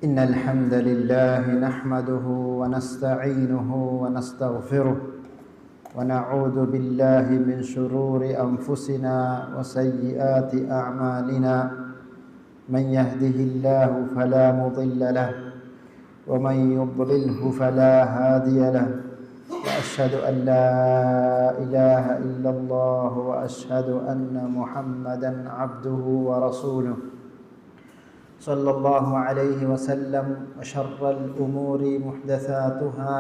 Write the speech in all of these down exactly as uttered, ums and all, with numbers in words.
إن الحمد لله نحمده ونستعينه ونستغفره، ونعوذ بالله من شرور أنفسنا وسيئات أعمالنا. من يهده الله فلا مضل له، ومن يضلله فلا هادي له، وأشهد أن لا إله إلا الله، وأشهد أن محمدا عبده ورسوله، صلى الله عليه وسلم. وشر الأمور محدثاتها،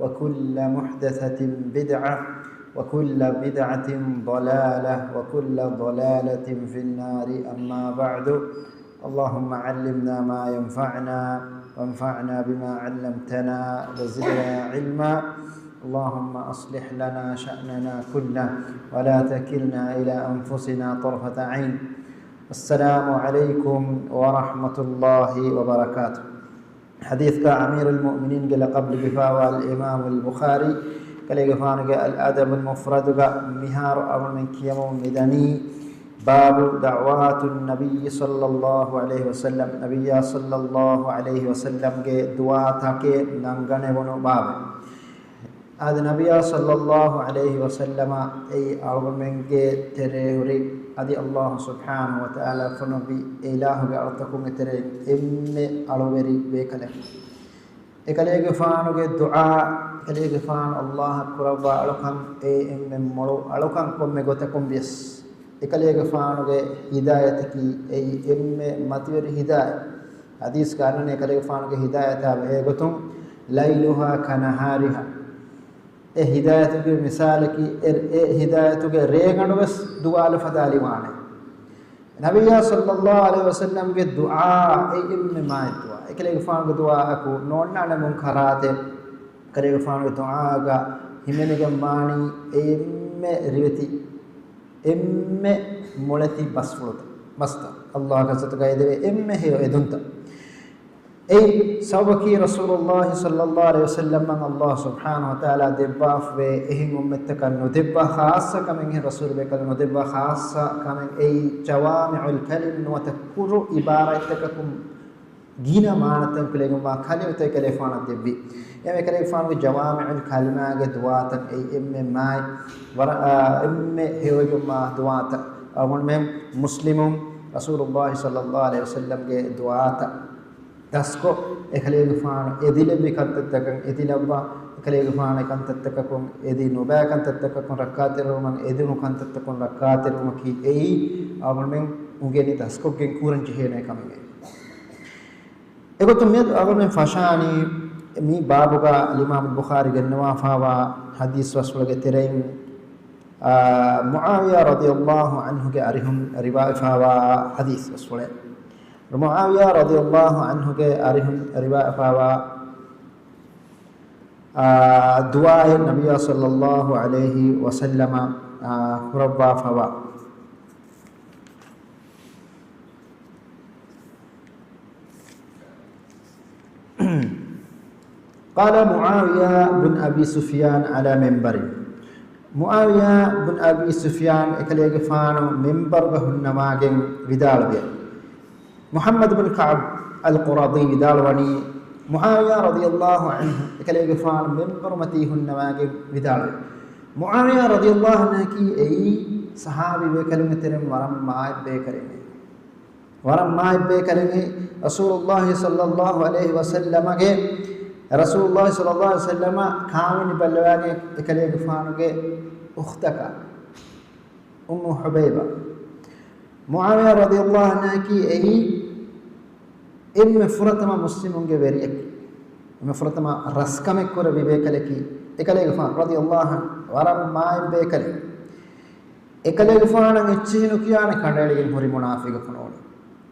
وكل محدثة بدعة، وكل بدعة ضلالة، وكل ضلالة في النار. أما بعد، اللهم علمنا ما ينفعنا، وانفعنا بما علمتنا، وزدنا علما. اللهم أصلح لنا شأننا كله، ولا تكلنا إلى أنفسنا طرفة عين. السلام عليكم ورحمة الله وبركاته. ޙަދީޘްގަ އަމީރުލް މުއުމިނީންގެ ލަޤަބު ލިބިފައިވާ އަލްއިމާމުލް ބުޚާރީ، ކަލޭގެފާނުގެ އަލްއަދަބުލް މުފްރަދުގަ މިހާރު އަޅުގަނޑުމެން ކިޔަމުން މިދަނީ، باب دعوات النبي صلى الله عليه وسلم، ނަބިއްޔާ ޞައްލައްލާހު ޢަލައިހި ވަސައްލަމްގެ ދުޢާތަކެއް ނަންގަނެވުނު ބާބެއް. އާދެ، ނަބިއްޔާ ޞައްލައްލާހު ޢަލައިހި ވަސައްލަމަ އެއީ އަޅުގަނޑުމެންގެ ތެރޭ ހުރި، އަދި ﷲ ސުބްޙާނަހޫ ވަތަޢާލާ ފޮނުއްވި އެ އިލާހުގެ އަޅުތަކުންގެ ތެރެއިން އެންމެ އަޅުވެރި ބޭކަލެއް. އެކަލޭގެފާނުގެ ދުޢާ، އެކަލޭގެފާނު ﷲ އަށް ކުރައްވާ އަޅުކަން، އެ އެންމެ މޮޅު އަޅުކަން ކޮންމެ ގޮތަކުން ވިޔަސް، އެކަލޭގެފާނުގެ ހިދާޔަތަކީ އެއީ އެންމެ މަތިވެރި ހިދާޔަތް. ޙަދީޘްގަ އަންނަނީ އެކަލޭގެފާނުގެ ހިދާޔަތާ ބެހޭގޮތުން، ليلها كنهارها. އެ ހިދާޔަތުގެ މިސާލަކީ، އެ، އެ ހިދާޔަތުގެ ރޭގަނޑު ވެސް ދުވާލު ފަދައިލިވާނެ. ނަބިއްޔާ ޞައްލައްލާހު ޢަލައިހި ވަސައްލަމްގެ ދުޢާ އެއީ އެންމެ މާތް ދުޢާ. އެކަލޭގެފާނުގެ ދުޢާއަކު ނޯންނާނެ މުންކަރާތެއް. އެކަލޭގެފާނުގެ ދުޢާގަ ހިމެނިގެން ވާނީ އެ އެންމެ ރިވެތި، އެންމެ މޮޅެތި ބަސްފުޅުތައް، ބަސްތައް. ﷲ ގެ ޙަޟްރަތުގައި ދެވޭ އެންމެ ހެޔޮ އެދުންތައް. އެއީ ސަބަބަކީ ރަސޫލުﷲ ޞައްލައްލާހު ޢަލައިހި ވަސައްލަމަށް ﷲ ސުބްޙާނަހޫ ވަތަޢާލާ ދެއްވާފަވޭ އެހެން އުއްމަތްތަކަށް ނުދެއްވާ ޚާއްޞަ ކަމެއް، އެހެން ރަސޫލު ބޭކަލަށް ނުދެއްވާ ޚާއްޞަ ކަމެއް. އެއީ ޖަވާމިޢުލް ކަލިމް ނުވަތަ ކުރު ޢިބާރާތްތަކަކުން ގިނަ މާނަތައް ކުރެވިގެންވާ ކަލިމަތައް އެކަލޭގެފާނަށް ދެއްވި. އެ އެކަލޭގެފާނުގެ ޖަވާމިޢުލް ކަލިމާގެ ދުޢާތައް އެއީ އެންމެ މާތް، ވަރަށް، އާ، އެންމެ ހެޔޮވެގެންވާ ދުޢާތައް. އަޅުގަނޑުމެން މުސްލިމުން ރަސޫލުﷲ ޞައްލައްލާހު ޢަލައިހި ވަސައްލަމްގެ ދުޢާތައް ދަސްކޮށް، އެކަލޭގެފާނު އެދިލެއްވި ކަންތައްތަކަށް އެދިލައްވާ، އެކަލޭގެފާނު އެ ކަންތައްތަކަކުން އެދި ނުބައި ކަންތައްތަކަކުން ރައްކާތެރިވުމަށް އެދުނު ކަންތައްތަކުން ރައްކާތެރިވުމަކީ އެއީ އަޅުގަނޑުމެން އުނގެނި ދަސްކޮށްގެން ކުރަން ޖެހޭނެ ކަމެއް. އެގޮތުން މިއަދު އަޅުގަނޑުމެން ފަށާނީ މި ބާބުގަ އަލްއިމާމު ބުޚާރީ ގެންނަވާފައިވާ ޙަދީޘް ބަސްފުޅުގެ ތެރެއިން، އާ، މުޢާވިޔާ ރަޟިޔަﷲ ޢަންހުގެ އަރިހުން ރިވާވެފައިވާ ޙަދީޘް ބަސްފުޅެއް. މުޢާވިޔާ ރަޟިޔަﷲ ޢަންހުގެ އަރިހުން ރިވާވެފައިވާ، އާ، ދުޢާއެއް ނަބިއްޔާ ޞައްލައްލާހު ޢަލައިހި ވަސައްލަމަ، އާ، ކުރައްވާފައިވާ. قال معاوية بن أبي سفيان على منبر. މުޢާވިޔާ ބިން އަބީ ސުފްޔާން އެކަލޭގެފާނު މިންބަރުގަ ހުންނަވާގެން ވިދާޅުވި. މުޙައްމަދު ބިން ކަޢުބް އަލްޤުރަޟީ ވިދާޅުވަނީ، މުޢާވިޔާ ރަޟިޔަﷲ ޢަންހު އެކަލޭގެފާނު މިންބަރުމަތީ ހުންނަވާގެން ވިދާޅުވި. މުޢާވިޔާ ރަޟިޔަﷲ ޢަންހަކީ އެއީ ޞަޙާބީ ބޭކަލުންގެ ތެރެއިން ވަރަށް މާތް ބޭކަލެއް. ވަރަށް މާތް ބޭކަލެއް. ރަސޫލުﷲ ޞައްލައްލާހު ޢަލައިހި ވަސައްލަމަގެ، ރަސޫލުﷲ ޞައްލައްލާހު ޢަލައިހި ވަސައްލަމަ ކާވެނި ބައްލަވާގެން އެކަލޭގެފާނުގެ އުޚްތަކާ، އުއްމު ޙުބައިބާ. މުޢާވިޔާ ރަޟިޔަﷲ ޢަންހަކީ އެއީ އެންމެ ފުރަތަމަ މުސްލިމުންގެ ވެރިއަކީ، އެންމެ ފުރަތަމަ ރަސްކަމެއް ކުރެއްވި ބޭކަލަކީ އެކަލޭގެފާނު ރަޟިޔަﷲ ޢަންހު. ވަރަށް މާތް ބޭކަލެއް. އެކަލޭގެފާނަށް އެއްޗިހި ނުކިޔާނެ ކަނޑައެޅިގެން ހުރި މުނާފިގެކު ނޫނީ.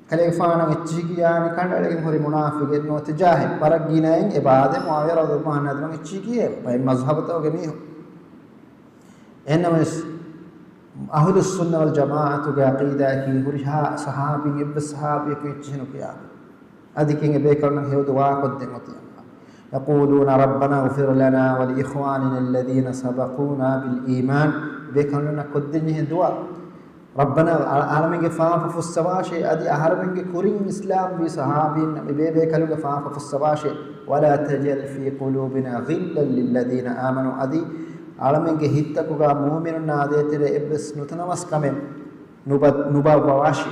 އެކަލޭގެފާނަށް އެއްޗިހި ކިޔާނެ ކަނޑައެޅިގެން ހުރި މުނާފިގެއް ނުވަތަ ޖާހިލް. ވަރަށް ގިނައިން އެބަ އާދެ، މުޢާވިޔާ ރަޟިޔަﷲ ޢަންހު އަދި އެއްޗިހި ކިޔޭ. ބައެއް މަޒްހަބުތަކުގެ މީހުން. އެހެންނަމަވެސް، އަހުލުއްސުންނަ ވަލް ޖަމާޢަތުގެ ޢަޤީދާއަކީ ހުރިހާ ޞަޙާބީން އެއްވެސް ޞަޙާބީއަކު އެއްޗިހި ނުކިޔާނެ. އަދި އެކަން އެބޭކަލުންނަށް ހެޔޮ ދުޢާ ކޮށްދޭން އޮތީ. يقولون ربنا اغفر لنا ولإخواننا الذين سبقونا بالإيمان. އެބޭކަލުންނަށް ކޮށްދޭންޖެހޭ ދުޢާ. ރައްބަނާ، އަ-، އަހަރެމެންގެ ފާފަ ފުއްސަވާށޭ، އަދި އަހަރެމެންގެ ކުރިން އިސްލާމްވީ ޞަޙާބީންނަށް މި ބޭބޭކަލުގެ ފާފަ ފުއްސަވާށޭ. ولا تجعل في قلوبنا غلا للذين آمنوا، އަދި އަޅަމެންގެ ހިތްތަކުގަ މުއުމިނުންނާ ދޭތެރޭ އެއްވެސް ނުތަނަވަސްކަމެއް ނުބަ-، ނުބައްވަވާށި.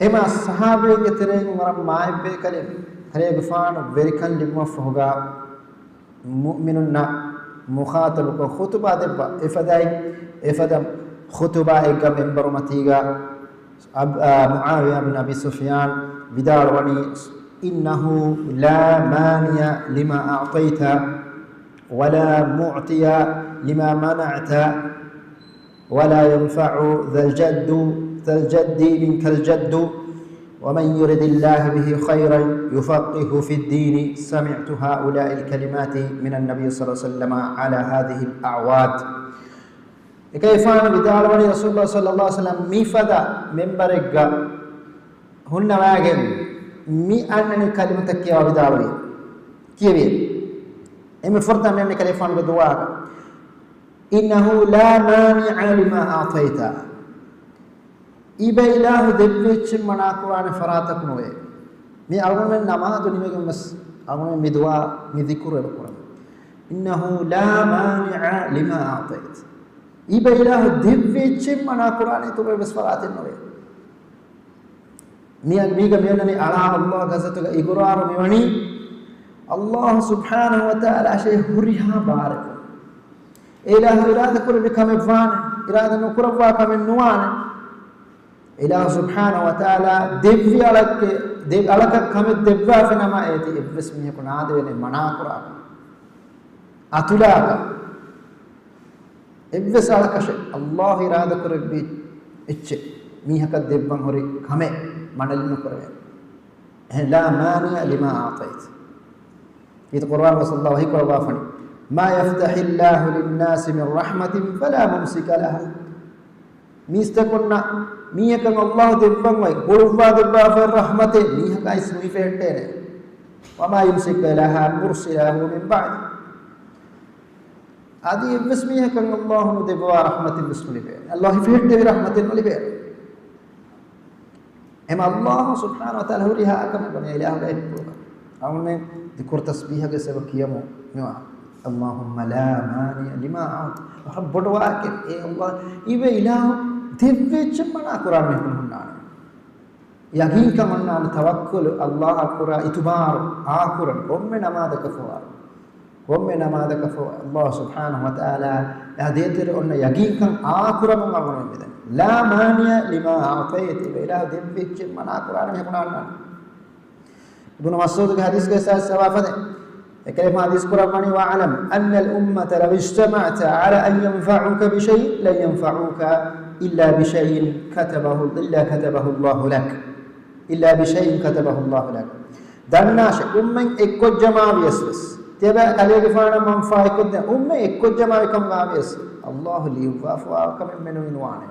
އެމާ ޞަޙާބީންގެ ތެރެއިން ވަރަށް މާތް ބޭކަލެއް، ކަލޭގެފާނު ވެރިކަން ލިބުމަށްފަހުގަ މުއުމިނުންނަށް މުޚާޠަބުކޮށް ޚުޠުބާ ދެއްވާ. އެފަދައިން، އެފަދަ ޚުޠުބާއެއްގަ މިންބަރުމަތީގަ އަބް-، އާ، މުޢާވިޔާ ބިން އަބީ ސުފްޔާން ވިދާޅުވަނީ، إنه لا مانع لما أعطيت ولا معطي لما منعت ولا ينفع ذا الجد، ذا الجد منك الجد، ومن يرد الله به خيرا يفقهه في الدين. سمعت هؤلاء الكلمات من النبي صلى الله عليه وسلم على هذه الأعواد. އެކަލޭގެފާނު ވިދާޅުވަނީ، ރަސޫލުﷲ ޞައްލަﷲ ޢަލައިހި ވަސައްލަމް މިފަދަ މިންބަރެއްގަ ހުންނަވައިގެން މި އަންނަނި ކަލިމަތައް ކިޔަވާ ވިދާޅުވި، ކިޔެވި. އެންމެ ފުރަތަމަ މި އަންނަނީ ކަލޭގެފާނުގެ ދުޢާގަ، إنه لا مانع لما أعطيت. އިބަ އިލާހު ދެއްވި އެއްޗެއް މަނާކުރާނެ ފަރާތަކު ނުވޭ. މި އަޅުގަނޑުމެން ނަމާދު ނިމިގެން ވެސް އަޅުގަނޑުމެން މި ދުޢާ، މި ޛިކުރު އެބަ ކުރަން. إنه لا مانع لما أعطيت. އިބަ އިލާހު ދެއްވި އެއްޗެއް މަނާކުރާނެ އިތުރު އެއްވެސް ފަރާތެއް ނުވޭ. މި-، މީގަ މިއަންނަނީ އަޅާ ﷲ ގެ ޒާތުގަ އިގުރާރު މިވަނީ ﷲ ސުބްޙާނަހޫ ވަތަޢާލާއަށޭ ހުރިހާ ބާރަކުން. އެ އިލާހު އިރާދަކުރެއްވި ކަމެއްވާނެ، އިރާދަ ނުކުރައްވާ ކަމެއް ނުވާނެ. އިލާހު ސުބްޙާނަހޫ ވަތަޢާލާ ދެއްވި އަޅަކަށް، ދެ-، އަޅަކަށް ކަމެއް ދެއްވާފިނަމަ އޭތި އެއްވެސް މީހަކު ނާދެވޭނެ މަނާކުރާކަށް، އަތުލާކަށް. އެއްވެސް އަޅަކަށެއް ﷲ އިރާދަކުރެއްވި އެއްޗެއް މީހަކަށް ދެއްވަން ހުރި ކަމެއް މަނަލި ނުކުރެވޭނެ. އެހެން، لا مانع لما أعطيت. އީތި ޤުރްއާން ވެސް ﷲ ވަޙީކުރައްވާފަނީ، ما يفتح الله للناس من رحمة فلا ممسك لها. މީސްތަކުންނަށް މީހަކަށް ﷲ ދެއްވަން އޮތް، ހުޅުއްވާ ދެއްވާފައި ރަޙްމަތެއް މީހަކަށް އައިސް ނުހިފެހެއްޓޭނެ. وما يمسك لها مرسله من بعده. އަދި އެއްވެސް މީހަކަށް ﷲ ނުދެއްވާ ރަޙްމަތެއް ވެސް ނުލިބޭނެ. ﷲ ހިފެހެއްޓެވި ރަޙްމަތެއް ނުލިބޭނެ. އެމަ ﷲ ސުބްޙާނަހޫ ވަތަޢާލާ ހުރިހާ ކަމެއް ވަނީ އިލާހުގެ އެއްޕުޅުކަން. އަޅުގަނޑުމެން ޛިކުރު ތަސްބީޙަކަށް އެބަ ކިޔަމު މިވާ. اللهم لا مانع لما أعطيت. ވަރަށް ބޮޑު ވާހަކައެއް. އޭ ﷲ، އިބަ އިލާހު ދެއްވި އެއްޗެއް މަނާ ކުރާނެ މީހަކު ހުންނާނެ. ޔަގީންކަން އޮންނާނެ، ތަވައްކުލު، ﷲ އަށް ކުރާ އިތުބާރު، އާކުރަން ކޮންމެ ނަމާދަކަށް ފަހު. ކޮންމެ ނަމާދަކަށް ފަހު ﷲ ސުބްޙާނަހޫ ވަތަޢާލާ އާ ދޭތެރެ އޮންނަ ޔަގީންކަން އާކުރަމުން އަޅުގަނޑުމެން މިދަނީ. لا مانع لما أعطيت. އިބަ އިލާހު ދެއްވި އެއްޗެއް މަނާ ކުރާނެ މީހަކު ނާންނާނެ. އިބްނު މަސްޢޫދުގެ ޙަދީޘްގައި ސާސް ސަވާފަދެ. އެކަލޭގެފާނު ޙަދީޘް ކުރައްވަނީ، واعلم أن الأمة لو اجتمعت على أن ينفعوك بشيء لن ينفعوك إلا بشيء كتبه، إلا كتبه الله لك. إلا بشيء كتبه الله لك. ދަންނާށެ، އުއްމަތް އެއްކޮށް ޖަމާވިޔަސް ވެސް، ތިޔަބަ ކަލޭގެފާނަށް މަންފާއެއްކޮށްދޭ އުއްމަތް އެއްކޮށް ޖަމާވި ކަމުގައި ވިޔަސް، ﷲ ލިޔުއްވާފަވާ ކަމެއް މެނުވީ ނުވާނެ.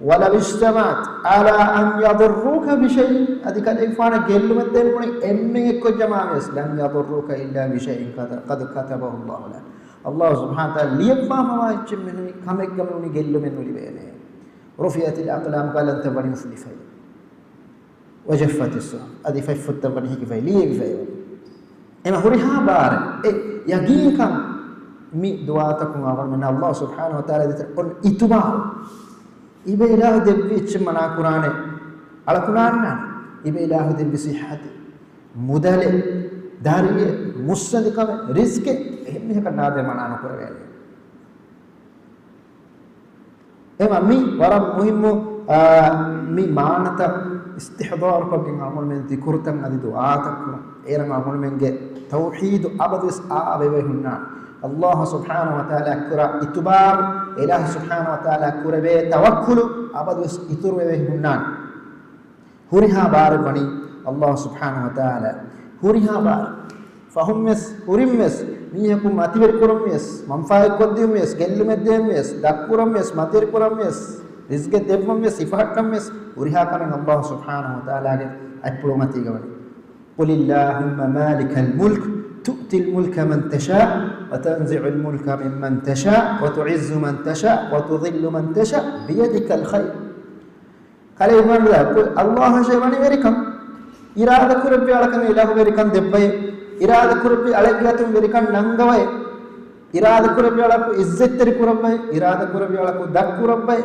ولو اجتمعت على أن يضروك بشيء، އަދި ކަލޭގެފާނަށް ގެއްލުމެއް ދޭން ބުނި އެންމެން އެއްކޮށް ޖަމާވިޔަސް، لن يضروك إلا بشيء قد، قد كتبه الله لك. ﷲ ސުބްޙާނަހޫ ވަތަޢާލާ ލިޔައްވާފަވާ އެއްޗެއް މެނުވީ ކަމެއްގަ މެނުވީ ގެއްލުމެއް ނުލިބޭނެ. رفعت الأقلام، ގަލަންތައް ވަނީ އުފުލިފައި. وجفت الصحف، އަދި ފަތްފުށްތައް ވަނީ ހިކިފައި، ލިޔެވިފައި ވަނީ. އެމަ ހުރިހާ ބާރެއް، އެ ޔަގީންކަން މި ދުޢާތަކުން އަޅުގަނޑުމެންނަށް ﷲ ސުބްޙާނަހޫ ވަތަޢާލާ ދޭތެރެ އޮން އިތުބާރު. އިބަ އިލާހު ދެއްވި އެއްޗެއް މަނާ ކުރާނެ އަޅަކު ނާންނާނެ. އިބަ އިލާހު ދެއްވި ޞިއްޙަތެއް، މުދަލެއް، ދަރިއެއް، މުއްސަނދިކަމެއް، ރިޒްޤެއް، އެހެން މީހަކަށް ނާދޭ މަނާ ނުކުރެވޭނެ. އެމަ މި ވަރަށް މުހިއްމު، އާ، މި މާނަތައް އިސްތިޙްޟާރުކޮށްގެން އަޅުގަނޑުމެން ޛިކުރުތައް އަދި ދުޢާތައް ކުރުން. އޭރަން އަޅުގަނޑުމެންގެ ތައުޙީދު އަބަދުވެސް އާ ވެވޭ ހުންނާނެ. ﷲ ސުބްޙާނަހޫ ވަތަޢާލާއަށް ކުރާ އިތުބާރު، އިލާހު ސުބްޙާނަހޫ ވަތަޢާލާއަށް ކުރެވޭ ތަވައްކުލު އަބަދުވެސް އިތުރުވެވޭ ހުންނާނެ. ހުރިހާ ބާރެއް ވަނީ ﷲ ސުބްޙާނަހޫ ވަތަޢާލާ. ހުރިހާ ބާރެއް. ފަހުންވެސް، ހުރިންވެސް، މީހަކު މަތިވެރިކުރަންވިޔަސް، މަންފާއެއް ކޮށްދިޔުންވިޔަސް، ގެއްލުމެއް ދޭންވިޔަސް، ދަށްކުރަންވިޔަސް، މަތިވެރިކުރަންވިޔަސް، ރިޒްގެއް ދެއްވަންވިޔަސް، ހިފަހައްޓަންވިޔަސް، ހުރިހާ ކަމެއް ﷲ ސުބްޙާނަހޫ ވަތަޢާލާގެ އަތްޕުޅު މަތީގަ ވަނީ. قل اللهم مالك الملك تؤتي الملك من تشاء وتنزع الملك ممن تشاء وتعز من تشاء وتذل من تشاء بيدك الخير. ކަލޭ އިމާންވެރިން، އައްލާހަށޭ ވަނީ ވެރިކަން. އިރާދަ ކުރެއްވި އަޅަކަށް އިލާހު ވެރިކަން ދެއްވައޭ. އިރާދަ ކުރެއްވި އަޅެއްގެ އަތުން ވެރިކަން ނަންގަވައޭ. އިރާދަ ކުރެއްވި އަޅަކު އިއްޒަތްތެރި ކުރައްވައޭ. އިރާދަ ކުރެއްވި އަޅަކު ދަށް ކުރައްވައޭ.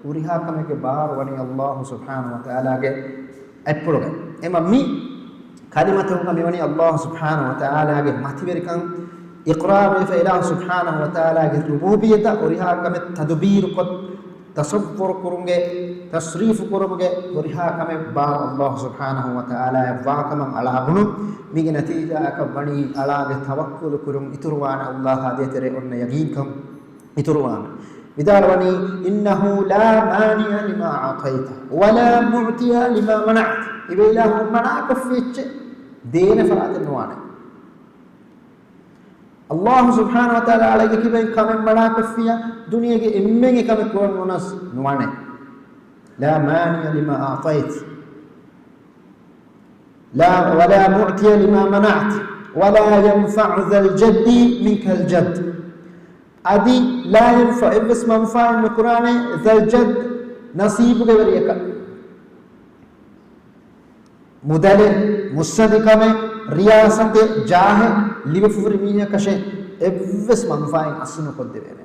ހުރިހާ ކަމެއްގެ ބާރު ވަނީ އައްލާހު ސުބްޙާނަހު ވަތަޢާލާގެ އަތްޕުޅުގައި. އެމަ މި ކަލިމަތަކުގަ މިވަނީ އައްލާހު ސުބްޙާނަހު ވަތަޢާލާގެ މަތިވެރިކަން އިޤްރާރުވެފަ، އިލާހު ސުބްޙާނަހު ވަތަޢާލާގެ ރުބޫބިއްޔަތަށް ހުރިހާ ކަމެއް ތަދުބީރުކޮށް، ތަޞައްވުރު ކުރުމުގެ، ތަޞްރީފު ކުރުމުގެ، ހުރިހާ ކަމެއް ބާރު އައްލާހު ސުބްޙާނަހު ވަތަޢާލާއަށް ވާކަމަށް އަޅާ ބުނުން. މީގެ ނަތީޖާއަކަށް ވަނީ އަޅާގެ ތަވައްކުލު ކުރުން އިތުރުވާނެ، އައްލާހާ ދޭތެރޭ އޮންނަ ޔަގީންކަން އިތުރުވާނެ. ވިދާޅުވަނީ، إنه لا مانع لما أعطيت ولا معطي لما منعت. އިބޭ އިލާހު މަނާކޮށްފި އެއްޗެއް ދޭނެ ފަރާތެއް ނުވާނެ. އައްލާހު ސުބްޙާނަހު ވަތަޢާލާ އަޅެގެ ކިބައިން ކަމެއް މަނާކޮށްފިއްޔާ، ދުނިޔޭގެ އެންމެން އެ ކަމެއް ކުރަން ނުނަސް ނުވާނެ. لا مانع لما أعطيت لا، ولا معطي لما منعت، ولا ينفع ذا الجد منك الجد. އަދި لا ينفع، އެއްވެސް މަންފާއެއް ނުކުރާނެ، ذا الجد، ނަސީބުގެ ވެރިޔަކަށް. މުދަލެއް، މުއްސަނދިކަމެއް، ރިޔާސަތެއް، ޖާހެއް ލިބިފަހުރި މީހަކަށެއް އެއްވެސް މަންފާއެއް އަސްލު ނުކޮށްދެވޭނެ.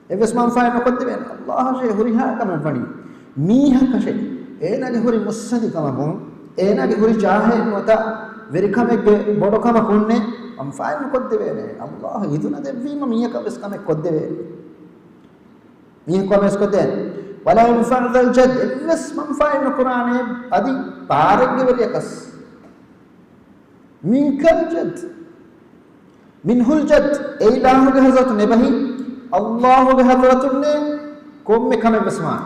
އެއްވެސް މަންފާއެއް ނުކޮށްދެވޭނެ. އައްލާހަށޭ ހުރިހާ ކަމެއް ވަނީ. މީހަކަށޭ، އޭނާގެ ހުރި މުއްސަނދިކަމަކުން، އޭނާގެ ހުރި ޖާހެއް ނުވަތަ ވެރިކަމެއްގެ ބޮޑުކަމަކުންނޭ މަންފާއެއް ނުކޮށްދެވޭނެ. އައްލާހު އިދުނަ ދެއްވީމަ މީހަކަށް ވެސް ކަމެއް ކޮށްދެވޭނެ. މީހަކު ވެސް ކޮށްދޭނެ. ولا ينفع ذا الجد، އެއްވެސް މަންފާއެއް ނުކުރާނެ އަދި ބާރެއްގެ ވެރިޔަކަސް. منك الجد، منه الجد، އެ އިލާހުގެ ޙަޟްރަތުން އެބަހީ، އައްލާހުގެ ޙަޟްރަތުންނޭ ކޮންމެ ކަމެއް ވެސް ވާނެ.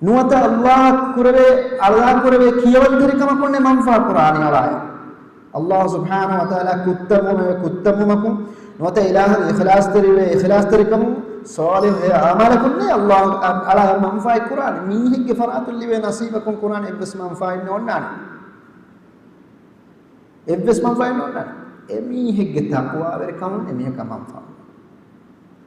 ނުވަތަ އައްލާހަށް ކުރެވޭ، އަޅާ ކުރެވޭ ކިޔަވަންތެރިކަމަކުންނޭ މަންފާ ކުރާނީ އަޅާއަށް. އައްލާހު ސުބްޙާނަހު ވަތަޢާލާ ކުއްތަންވުމެވެ. ކުއްތަންވުމަކުން ނުވަތަ އިލާހަށް އިޚްލާޞްތެރިވެ، އިޚްލާޞްތެރިކަމުން، ޞާލިޙު ޢަމަލަކުންނޭ އައްލާހު އަ-، އަޅާއަށް މަންފާއެއް ކުރާނީ. މީހެއްގެ ފަރާތުން ލިބޭ ނަސީބަކުން ކުރާނެ އެއްވެސް މަންފާއެއް ނޯންނާނެ. އެއްވެސް މަންފާއެއް ނޯންނާނެ. އެމީހެއްގެ ތަޤްވާވެރިކަމުން އެމީހަކަށް މަންފާ އޮންނާނެ.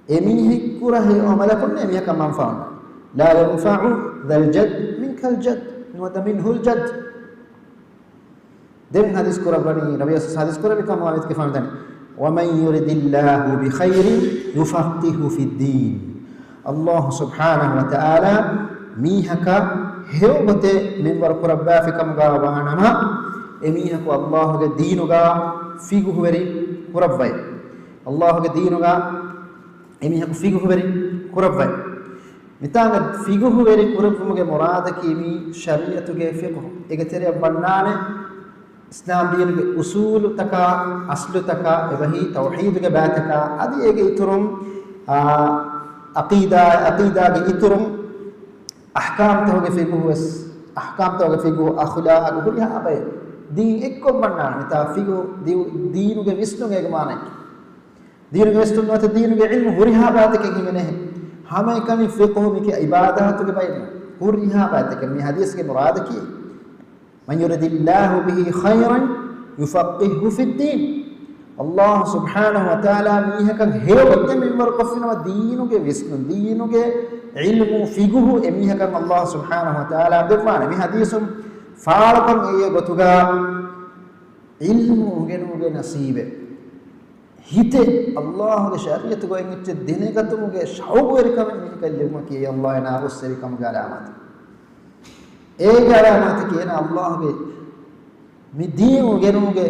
އެމީހެއް ކުރާ ހެޔޮ ޢަމަލަކުން އެމީހަކަށް މަންފާ އޮންނާނެ. لا ينفع ذا الجد منك الجد، ނުވަތަ منه الجد. ދެން ޙަދީޘް ކުރައްވަނީ، ނަބިއްޔާ ޙަދީޘް ކުރެއްވި ކަމަށް ވާ މިތަކެ ފާނުދަނީ، ومن يرد الله به خيرا يفقهه في الدين. އައްލާހު ސުބްޙާނަހު ވަތަޢާލާ މީހަކަށް ހެޔޮ ގޮތެއް މިންވަރު ކުރައްވާފި ކަމުގަ ވާނަމަ، އެމީހަކު އައްލާހުގެ ދީނުގަ ފިޤުހުވެރި ކުރައްވައި. އައްލާހުގެ ދީނުގަ އެމީހަކު ފިޤުހުވެރި ކުރައްވައި. މިތާނގަ ފިޤުހުވެރި ކުރެއްވުމުގެ މުރާދަކީ މީ ޝަރީޢަތުގެ ފިޤުހު. އޭގެ ތެރެއަށް ވަންނާނެ އިސްލާމް ދީނުގެ އުޞޫލުތަކާ، އަޞްލުތަކާ އެބަހީ ތައުޙީދުގެ ބައިތަކާ، އަދި އޭގެ އިތުރުން، އާ، ޢަޤީދާ، ޢަޤީދާގެ އިތުރުން އަޙްކާމްތަކުގެ ފިޤުހު ވެސް، އަޙްކާމްތަކުގެ ފިޤުހު، އަޚްލާޤު، ހުރިހާ ބައެއް ދީން އެއްކޮށް ވަންނާނެ. މިތާ ފިޤުހު ދީ-، ދީނުގެ ވިސްނުން އޭގެ މާނައަކީ. ދީނުގެ ވިސްނުން ނުވަތަ ދީނުގެ ޢިލްމު ހުރިހާ ބައިތަކެއް ހިމެނޭ. ހަމައެކަނި ފިޤުހު މިކި ޢިބާދާތުގެ ބައެއް ނޫން. ހުރިހާ ބައިތަކެއް މި ޙަދީޘްގެ މުރާދަކީ. من يرد الله به خيرا يفقهه في الدين. އައްލާހު ސުބްޙާނަހު ވަތަޢާލާ މީހަކަށް ހެޔޮ ގޮތެއް މިންވަރު ކޮށްފިނަމަ، ދީނުގެ ވިސްނުން، ދީނުގެ ޢިލްމު، ފިޤުހު އެމީހަކަށް އައްލާހު ސުބްޙާނަހު ވަތަޢާލާ ދެއްވާނެ. މި ޙަދީޘުން ފާޅުކަން އެއީ ގޮތުގަ ޢިލްމު އުނގެނުމުގެ ނަސީބެއް. ހިތެއް އައްލާހުގެ ޝަރީޢަތުގައި އެއްޗެއް ދެނެގަތުމުގެ ޝައުޤުވެރިކަމެއް މީހަކަށް ލިބުމަކީ އެއީ އައްލާހަށް ނާރުއްސެވިކަމުގެ ޢަލާމާތެއް. އޭގެ ޢަލާމާތަކީ އޭނާ އައްލާހުގެ މި ދީން އުނގެނުމުގެ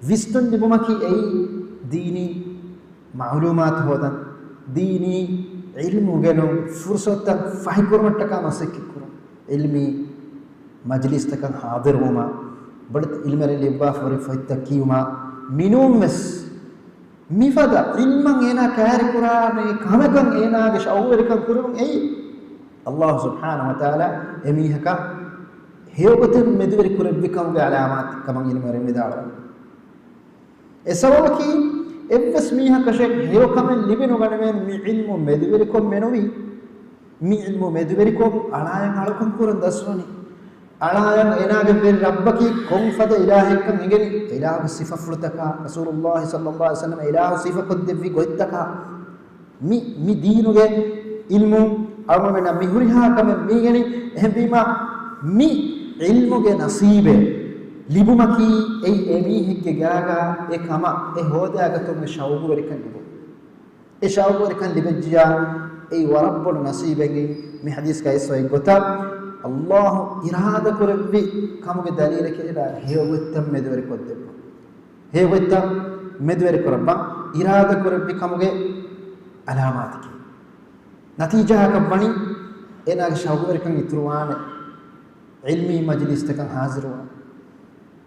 ވިސްނުން ލިބުމަކީ އެއީ ދީނީ މަޢުލޫމާތު ހޯދަން، ދީނީ ޢިލްމު އުނގެނުން، ފުރުޞަތުތައް ފަހިކުރުމަށްޓަކާ މަސައްކަތްކުރުން، ޢިލްމީ މަޖިލީސްތަކަށް ޙާޟިރުވުމަށް، ބޮޑެތި ޢިލްމެއް ލިޔުއްވާފަ ހުރި ފޮތްތައް ކިޔުމަށް، މިނޫންވެސް މިފަދަ ޢިލްމަށް އޭނާ ކައިރިކުރާނެ ކަމަކަށް އޭނާގެ ޝައުޤުވެރިކަން ކުރެވުން އެއީ އައްލާހު ސުބްޙާނަހު ވަތަޢާލާ އެމީހަކަށް ހެޔޮގޮތެއް މެދުވެރި ކުރެއްވި ކަމުގެ ޢަލާމާތެއް ކަމަށް ޢިލްމުވެރިން ވިދާޅުވަނީ. އެ ސަބަބަކީ، އެއްވެސް މީހަކަށެއް ހެޔޮކަމެއް ލިބިނުގަނެވޭނެ މި ޢިލްމު މެދުވެރިކޮށް މެނުވީ، މި ޢިލްމު މެދުވެރިކޮށް އަޅާއަށް އަޅުކަން ކުރަން ދަސްވަނީ. އަޅާޔަން އޭނާގެ ވެރި ރައްބަކީ ކޮންފަދަ އިލާހެއްކަން އެނގެނީ، އިލާހުގެ ސިފަފުޅުތަކާ، ރަސޫލުﷲ ޞައްލަﷲ ޢަލައިހި ވަސައްލަމަ އިލާހު ސިފަކޮށްދެއްވި ގޮތްތަކާ. މި، މި ދީނުގެ ޢިލްމު އަޅުގަނޑުމެންނަށް މި ހުރިހާ ކަމެއް މި އިނގެނީ. އެހެންވީމާ، މި ޢިލްމުގެ ނަސީބެއް ލިބުމަކީ އެއީ އެމީހެއްގެ ގާގާ އެ ކަމަށް އެ ހޯދާގަތުމުގެ ޝައުގުވެރިކަން ލިބުން. އެ ޝައުގުވެރިކަން ލިބެއްޖިޔާ، އެއީ ވަރަށް ބޮޑު ނަސީބެއް. މި ޙަދީޘްގައި އެއް ގޮތަށް، ﷲ އިރާދަ ކުރެއްވި ކަމުގެ ދަލީލަކީ އޭނާ ހެޔޮގޮތްތައް މެދުވެރިކޮށްދެއްވުން. ހެޔޮގޮތްތައް މެދުވެރިކުރައްވަން އިރާދަ ކުރެއްވި ކަމުގެ ޢަލާމާތަކީ. ނަތީޖާއަކަށް ވަނީ އޭނާގެ ޝައުގުވެރިކަން އިތުރުވާނެ. ޢިލްމީ މަޖިލީސްތަކަށް ޙާޟިރުވާން.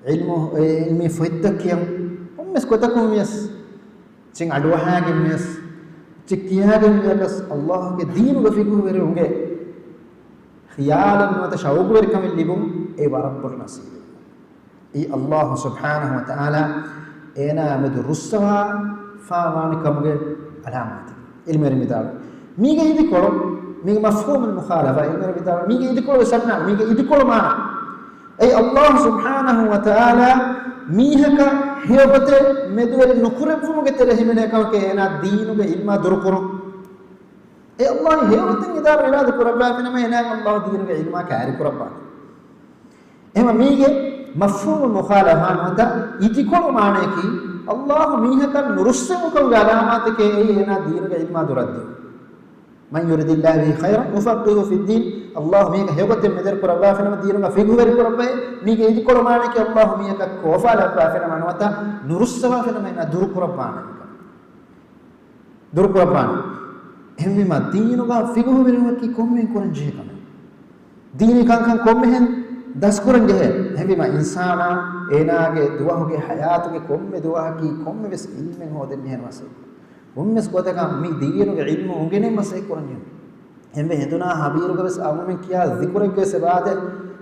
ޢިލްމު، އެ ޢިލްމީ ފޮތްތައް ކިޔަން. ކޮންމެސް ގޮތަކުން ވިޔަސް، އެއްޗެއް އަޑުއަހާގެން ވިޔަސް، އެއްޗެއް ކިޔާގެން ވިޔަސް، ﷲ ގެ ދީނުގެ ފިޤުހުވެރިވުމުގެ ޚިޔާލެއް ނުވަތަ ޝައުގުވެރިކަމެއް ލިބުން އެ ވަރަށް ބޮޑު ނަސީބެއް. އެއީ ﷲ ސުބްޙާނަހޫ ވަތަޢާލާ އޭނާ މެދު ރުއްސަވާފާވާނެ ކަމުގެ ޢަލާމާތެއް. ޢިލްމުވެރިން ވިދާޅުވި. މީގެ އިދިކޮޅު، މީގެ މަފްހޫމުލް މުޚާލަފާ، ޢިލްމުވެރިން ވިދާޅުވި. މީގެ އިދިކޮޅު ވެސް އަންނާނެ. މީގެ އިދިކޮޅު މާނަ. އެއީ ﷲ ސުބްޙާނަހޫ ވަތަޢާލާ މީހަކަށް ހެޔޮގޮތެއް މެދުވެރި ނުކުރެއްވުމުގެ ތެރެ ހިމެނޭ ކަމަކީ އޭނާ ދީނުގެ ޢިލްމާ ދުރުކުރުން. އެ ﷲ ހެޔޮގޮތެއް އިރާދަ ކުރައްވާފިނަމަ އޭނާ ﷲ ދީނުގެ ޢިލްމާ ކައިރި ކުރައްވާނެ. އެހެންވީމަ މީގެ މަފްހޫމުލް މުޚާލަފާ ނުވަތަ އިދިކޮޅު މާނަޔަކީ، ﷲ މީހަކަށް ނުރުއްސެވުމުގެ ޢަލާމާތެކޭ އެއީ އޭނާ ދީނުގެ ޢިލްމާ ދުރަށްދިނުން. من يرد الله به خيرا يفقهه في الدين. ﷲ މީހަކަށް ހެޔޮގޮތެއް މެދުވެރި ކުރައްވާފިނަމަ ދީނުގަ ފިޤުހުވެރި ކުރައްވައޭ. މީގެ އިދިކޮޅު މާނަޔަކީ، ﷲ މީހަކަށް ކޯފާ ލައްވާފިނަމަ ނުވަތަ ނުރުއްސަވާފިނަމަ އޭނާ ދުރުކުރައްވާނެ. ދުރުކުރައްވާނެ. އެހެންވީމަ، ދީނުގަ ފިޤުހުވެރިވުމަކީ ކޮންމެހެން ކުރަންޖެހޭ ކަމެއް. ދީނީ ކަންކަން ކޮންމެހެން ދަސްކުރަންޖެހޭ. އެހެންވީމަ، އިންސާނާ އޭނާގެ ދުވަހުގެ ޙަޔާތުގެ ކޮންމެ ދުވަހަކީ ކޮންމެވެސް ޢިލްމެއް ހޯދަންޖެހޭނެ މަސައްކަތް. ކޮންމެސް ގޮތަކަށް މި ދީނުގެ ޢިލްމު އުނގެނެން މަސައްކަތް ކުރަންޖެހޭ. އެންމެ ހެނދުނާ ހަވީރުގަ ވެސް އަޅުގަނޑުމެން ކިޔާ ޒިކުރެއްގެ ވެސް އެބައާދޭ،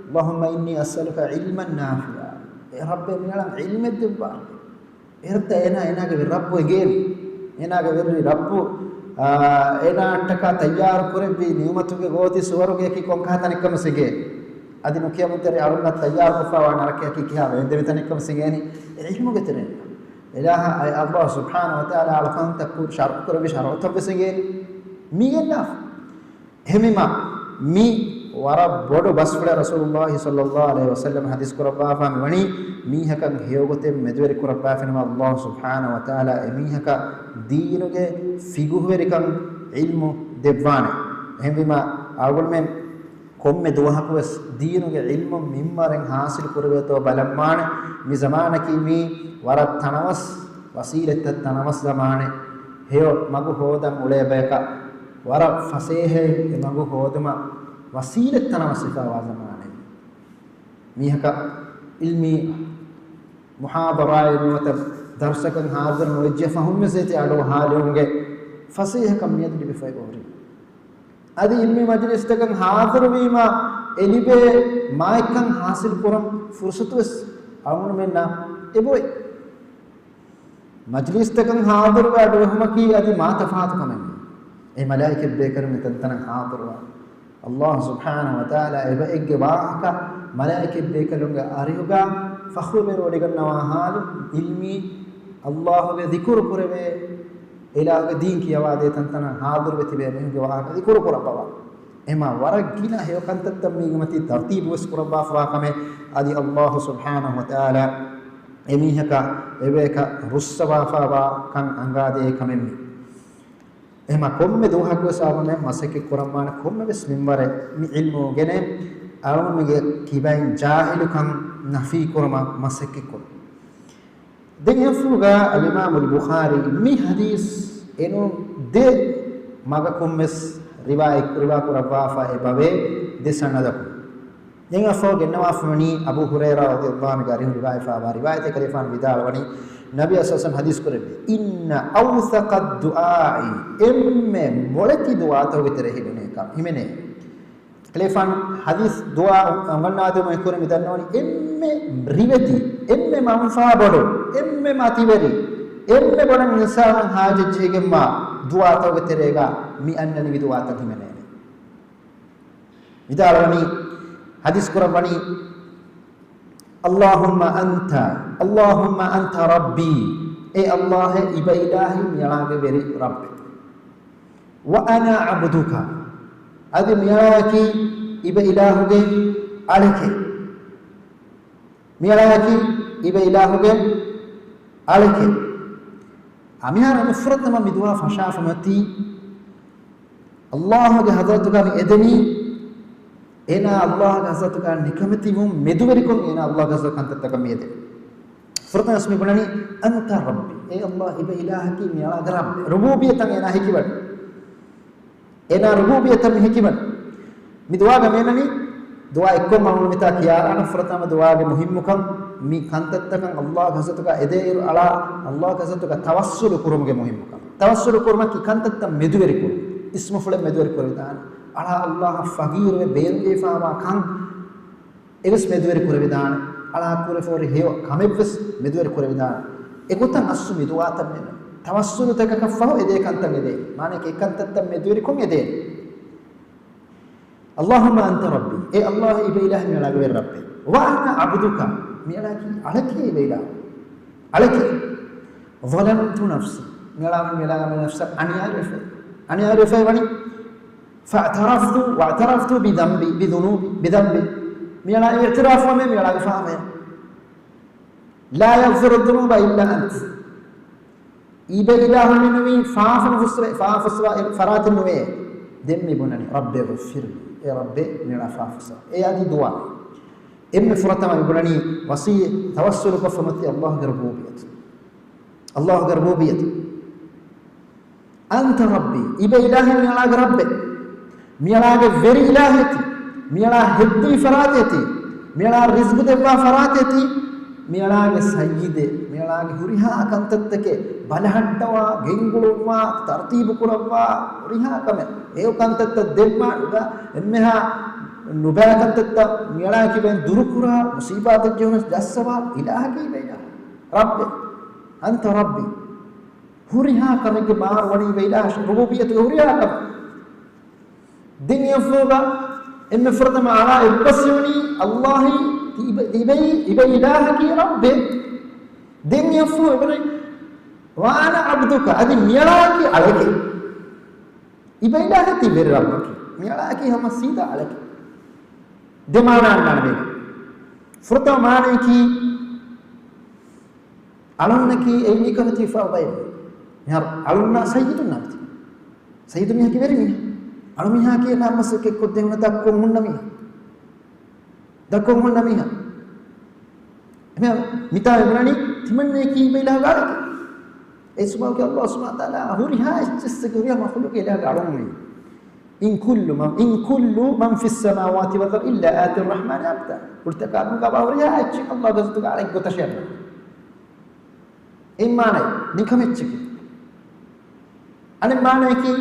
اللهم إني أسألك علما نافعا. އޭ ރައްބޭ، މި އަޅަން ޢިލްމެއް ދެއްވާށޭ. އެރަށްތައް އޭނާ، އޭނާގެ ވެރި ރައްބު އެނގޭނީ. އޭނާގެ ވެރި ރައްބު، އާ، އޭނާއަށްޓަކާ ތައްޔާރު ކުރެއްވި ނިޢުމަތުގެ ގޯތި ސުވަރުގެއަކީ ކޮންކަހަލަ ތަނެއްކަން ވެސް އެނގޭނީ. އަދި ނުކިޔަމުންތެރި އަޅުންނަށް ތައްޔާރުކޮށްފާވާ ނަރަކަޔަކީ ކިހާ ވޭންދެވި ތަނެއްކަން ވެސް އެނގޭނީ. އެ ޢިލްމުގެ ތެރެއިން. އިލާހާ، އައި ﷲ ސުބްޙާނަހޫ ވަތަޢާލާ އަޅުކަންތައް ކުރި ޝަރުޢު ކުރެއްވި ޝަރުޢުތައް ވެސް އެނގޭނީ. މީގެ އިލާފު. އެހެންވީމަ، މި ވަރަށް ބޮޑު ބަސްފުޅެއް ރަސޫލުﷲ ޞައްލަﷲ ޢަލައިހި ވަސައްލަމަ ޙަދީޘް ކުރައްވާފާ މިވަނީ، މީހަކަށް ހެޔޮގޮތެއް މެދުވެރި ކުރައްވާފިނަމަ، ﷲ ސުބްޙާނަހޫ ވަތަޢާލާ އެމީހަކަށް ދީނުގެ ފިޤުހުވެރިކަން ޢިލްމު ދެއްވާނެ. އެހެންވީމަ، އަޅުގަނޑުމެން ކޮންމެ ދުވަހަކުވެސް ދީނުގެ ޢިލްމު މިންވަރެއް ޙާޞިލު ކުރެވޭތޯ ބަލަންވާނެ. މި ޒަމާނަކީ މީ ވަރަށް ތަނަވަސް ވަސީލަތްތައް ތަނަވަސް ޒަމާނެއް. ހެޔޮ މަގު ހޯދަން އުޅޭ ބަޔަކަށް ވަރަށް ފަސޭހައިން އެ މަގު ހޯދުމަށް ވަސީލަތް ތަނަވަސްވެފާވާ ޒަމާނެއް. މީހަކަށް ޢިލްމީ މުޙާޟަރާއެއް ނުވަތަ ދަރުސަކަށް ޙާޟިރު ނުވެއްޖެ ފަހުން ވެސް އޭތި އަޑުއަހާލެވުމުގެ ފަސޭހަކަން މިއަދު ލިބިފައި އޮވެ. އަދި ޢިލްމީ މަޖިލިސްތަކަށް ޙާޟިރުވީމަ އެ ލިބޭ މާތްކަން ޙާޞިލު ކުރަން ފުރުޞަތު ވެސް އަޅުގަނޑުމެންނަށް އެބޮތް. މަޖިލީސްތަކަށް ޙާޟިރުވެ އަޑުއެހުމަކީ އަދި މާ ތަފާތު ކަމެއް. އެ މަލާއިކަތް ބޭކަލުން ތަންތަނަށް ޙާޟިރުވާ. ﷲ ސުބްޙާނަހޫ ވަތަޢާލާ އެބައެއްގެ ވާހަކަ މަލާއިކަތް ބޭކަލުންގެ އަރިހުގަ ފަޚުރުވެރިވޮޑިގަންނަވާ ޙާލު، ޢިލްމީ ﷲ ގެ ޛިކުރު ކުރެވޭ، އިލާހުގެ ދީން ކިޔަވާދޭ ތަންތަނަށް ޙާޟިރުވެ ތިބޭ މީހުންގެ ވާހަކަ ޛިކުރު ކުރައްވަވާ. އެމާ ވަރަށް ގިނަ ހެޔޮ ކަންތައްތައް މީގެ މަތީ ތަރުތީބު ވެސް ކުރައްވާފަވާ ކަމެއް. އަދި ﷲ ސުބްޙާނަހޫ ވަތަޢާލާ އެމީހަކަށް އެބަޔަކަށް ރުއްސަވާފަވާ ކަން އަނގާދޭ ކަމެއް މީ. އެހެމަ ކޮންމެ ދުވަހަކުވެސް އަޅުގަނޑުމެން މަސައްކަތް ކުރަންވާނެ ކޮންމެވެސް މިންވަރެއް މި ޢިލްމު އުނގެނޭ އަޅުގަނޑުމެންގެ ކިބައިން ޖާހިލުކަން ނަފީ ކުރުމަށް މަސައްކަތް ކުރުން. ދެން އެފުގަ އަލްއިމާމުލް ބުޚާރީ މި ޙަދީޘް އެނޫން ދެ މަގަކުންވެސް ރިވާ، ރިވާ ކުރައްވާފަ އެބަވޭ ދެ ސަނަދަކުން. ދެން އެފަހު ގެންނަވާފަވަނީ އަބޫ ހުރައިރާ ރަޟިޔަﷲ ޢަންހުގެ އަރިހުން ރިވާޔަތްވާ ރިވާޔަތެއް ކަލޭފާނު ވިދާޅުވަނީ، ނަބީ ޞައްލަﷲ ޢަލައިހި ވަސައްލަމަ ޙަދީޘް ކުރެއްވި، إن أوثق الدعاء، އެންމެ މޮޅެތި ދުޢާތަކުގެ ތެރެ ހިމެނޭ ކަ، ހިމެނޭ. ކަލޭފާނު ޙަދީޘް ދުޢާ އަންގަންނާދެމުން އެކުވެރިން މި ދަންނަވަނީ އެންމެ ރިވެތި، އެންމެ މަންފާ ބޮޑު، އެންމެ މަތިވެރި، އެންމެ ބޮޑަށް އިންސާނުން ޙާޖަތްޖެހިގެންވާ ދުޢާތަކުގެ ތެރޭގަ މި އަންނަނިވި ދުޢާތައް ހިމެނޭނެ. ވިދާޅުވަނީ، ޙަދީޘް ކުރައްވަނީ، اللهم أنت، اللهم أنت ربي، އޭ ﷲ، އިބައިލާހީ މިއަޅާގެ ވެރި ރައްބެއް. وأنا عبدك، އަދި މިއަޅާއަކީ އިބައިލާހުގެ އަޅެކޭ. މިއަޅާއަކީ އިބައިލާހުގެ އަޅެކޭ. އަ، މިހާރު އެންމެ ފުރަތަމަ މި ދުޢާ ފަށާފަ މަތީ، ﷲ ގެ ޙަޟްރަތުގަ މި އެދެނީ، އޭނާ ﷲ ގެ ޙަޟްރަތުގަ ނިކަމެތިވުން މެދުވެރިކޮށް އޭނާ ﷲ ގެ ޙަޟްރަތުގަ ކަންތައްތަކަށް މި އެދެނީ. ފުރަތަމަ ވެސް މި ބުނަނީ، أنت ربي، އޭ ﷲ، އިބައިލާހަކީ މިއަޅާގެ ރައްބެއް. ރުބޫބިއްޔަތަށް އޭނާ ހެކިވަނީ. އޭނާ ރުބޫބިއްޔަތަށް މި ހެކިވަނީ. މި ދުޢާގަ މިއަންނަނީ، ދުޢާ އެއްކޮށް މަޢުލޫމަތާ ކިޔާލާނަން. ފުރަތަމަ ދުޢާގެ މުހިއްމުކަން، މި ކަންތައްތަކަށް ﷲ ގެ ޙަޟްރަތުގަ އެދޭއިރު އަޅާ ﷲ ގެ ޙަޟްރަތުގަ ތަވައްސުލު ކުރުމުގެ މުހިއްމުކަން. ތަވައްސުލު ކުރުމަކީ ކަންތައްތައް މެދުވެރިކުރުން. އިސްމުފުޅެއް މެދުވެރި ކުރެވިދާނެ. އަޅާ ﷲ އަށް ފަގީރުވެ ބޭނުންވެފައިވާ ކަން އެވެސް މެދުވެރި ކުރެވިދާނެ. އަޅާ ކުރެފަ ހުރި ހެޔޮ ކަމެއްވެސް މެދުވެރި ކުރެވިދާނެ. އެގޮތަށް އަސްލު މި ދުޢާތައް މެނު. ތަވައްސުލުތަކަކަށް ފަހު އެދޭ ކަންތައް އެދޭ. މާނައަކީ އެ ކަންތައްތައް މެދުވެރިކޮށް އެދޭ. اللهم أنت ربي، އޭ ﷲ، އިބައިލާހީ މިއަޅާގެ ވެރި ރައްބޭ. وأنا عبدك، މިއަޅާއަކީ އަޅެކޭ އިބައިލާހު. އަޅެކޭ. ظلمت نفسي، މިއަޅާ ވަނީ މިއަޅާގެ ނަފްސަށް އަނިޔާވެފަ. އަނިޔާވެފަ ވަނީ. فاعترفت، واعترفت بذنبي، بذنوبي، بذنبي. މިއަޅާ އިޢުތިރާފުވަމޭ މިއަޅާގެ ފާފަޔަށް. لا يغفر الذنوب إلا أنت. އިބައިލާހު މެނުވީ ފާފަ ފުސްވެ، ފާފަ ފުސްވާ ފަރާތެއް ނުވޭ. ދެން މި ބުނަނީ، رب اغفر لي، އޭ ރައްބޭ މިއަޅާ ފާފަ ފުސްވާ. އެ އަދި ދުޢާ. އެންމެ ފުރަތަމަ މި ބުނަނީ ވަސީ ތަވައްސުލު ކޮށްފަ މަތީ ﷲ ގެ ރުބޫބިއްޔަތު. ﷲ ގެ ރުބޫބިއްޔަތު. أنت ربي، އިބައިލާހީ މިއަޅާގެ ރައްބޭ. މިއަޅާގެ ވެރި އިލާހެތި. މިއަޅާ ހެއްދެވި ފަރާތެތި. މިއަޅާ ރިޒްގު ދެއްވާ ފަރާތެތި. މިއަޅާގެ ސައްޔިދެއް. މިއަޅާގެ ހުރިހާ ކަންތައްތަކެއް ބަލަހައްޓަވާ، ގެންގުޅުއްވާ، ތަރުތީބު ކުރައްވާ، ހުރިހާ ކަމެއް. ހެޔޮ ކަންތައްތައް ދެއްވާ، ނުބަ، އެންމެހާ ނުބައި ކަންތައްތައް މިއަޅާއަކީ ބައިން ދުރުކުރާ، މުސީބާތައް ޖެހުނަސް ޖައްސަވާ އިލާހަކީ އިބައިލާހު. ރައްބޭ. أنت ربي. ހުރިހާ ކަމެއްގެ ބާރު ވަނީ އިބައިލާހަށް، ރުބޫބިއްޔަތުގެ ހުރިހާ ކަމެއް. ދެން އެއަށްފަހުގަ އެންމެ ފުރަތަމަ އަޅާ އެއްބަސްވަނީ ﷲ އީ އިބަ-، އިބައި-، އިބައިލާހަކީ ރައްބޭ. ދެން އެއަށްފަހު އެބަރެ، وأنا عبدك، އަދި މިއަޅާއަކީ އަޅެކޭ. އިބައިލާހަކީ ވެރި ރައްބަކީ. މިއަޅާއަކީ ހަމަ ސީދާ އަޅެކޭ. ދެ މާނަ އަންނާނެ މޭގަ. ފުރަތަމަ މާނައަކީ، އަޅުންނަކީ އެއީ ނިކަމެތި ފައުބައެވެ. މިހާރު އަޅުންނާ ސައްޔިދުންނާ މިތި. ސައްޔިދު މީހަކީ ވެރި މީހެއް. އަޅު މީހާކީ ނަމަސް އެއްކޮށް ދެވުނަ ދަށްކޮށް ހުންނަ މީހެއް. ދަށްކޮށް ހުންނަ މީހާ. އެހެން މިތާ އެބުނަނީ ތިމަންނައަކީ އިބައިލާހުގެ އަޅެކޭ. އެ ސުބާކީ ﷲ ސުބްޙާނަހޫ ވަތަޢާލާ ހުރިހާ އެއްޗިއްސަކީ ހުރިހާ މަޚްލޫޤެއް އިލާހުގެ އަޅުން ނޫން. إن كل من، إن كل من في السماوات والأرض إلا آتي الرحمن عبدا. ކުޅިތަކާ ކަމުގަ ހުރިހާ އެއްޗެއް ﷲ ގެ ޙަޟްރަތުގަ އަޅެއްގެ ގޮތަށޭ އަންނަ. އެއް މާނައެއް ނިކަމެއްޗަކީ. އަނެއް މާނައަކީ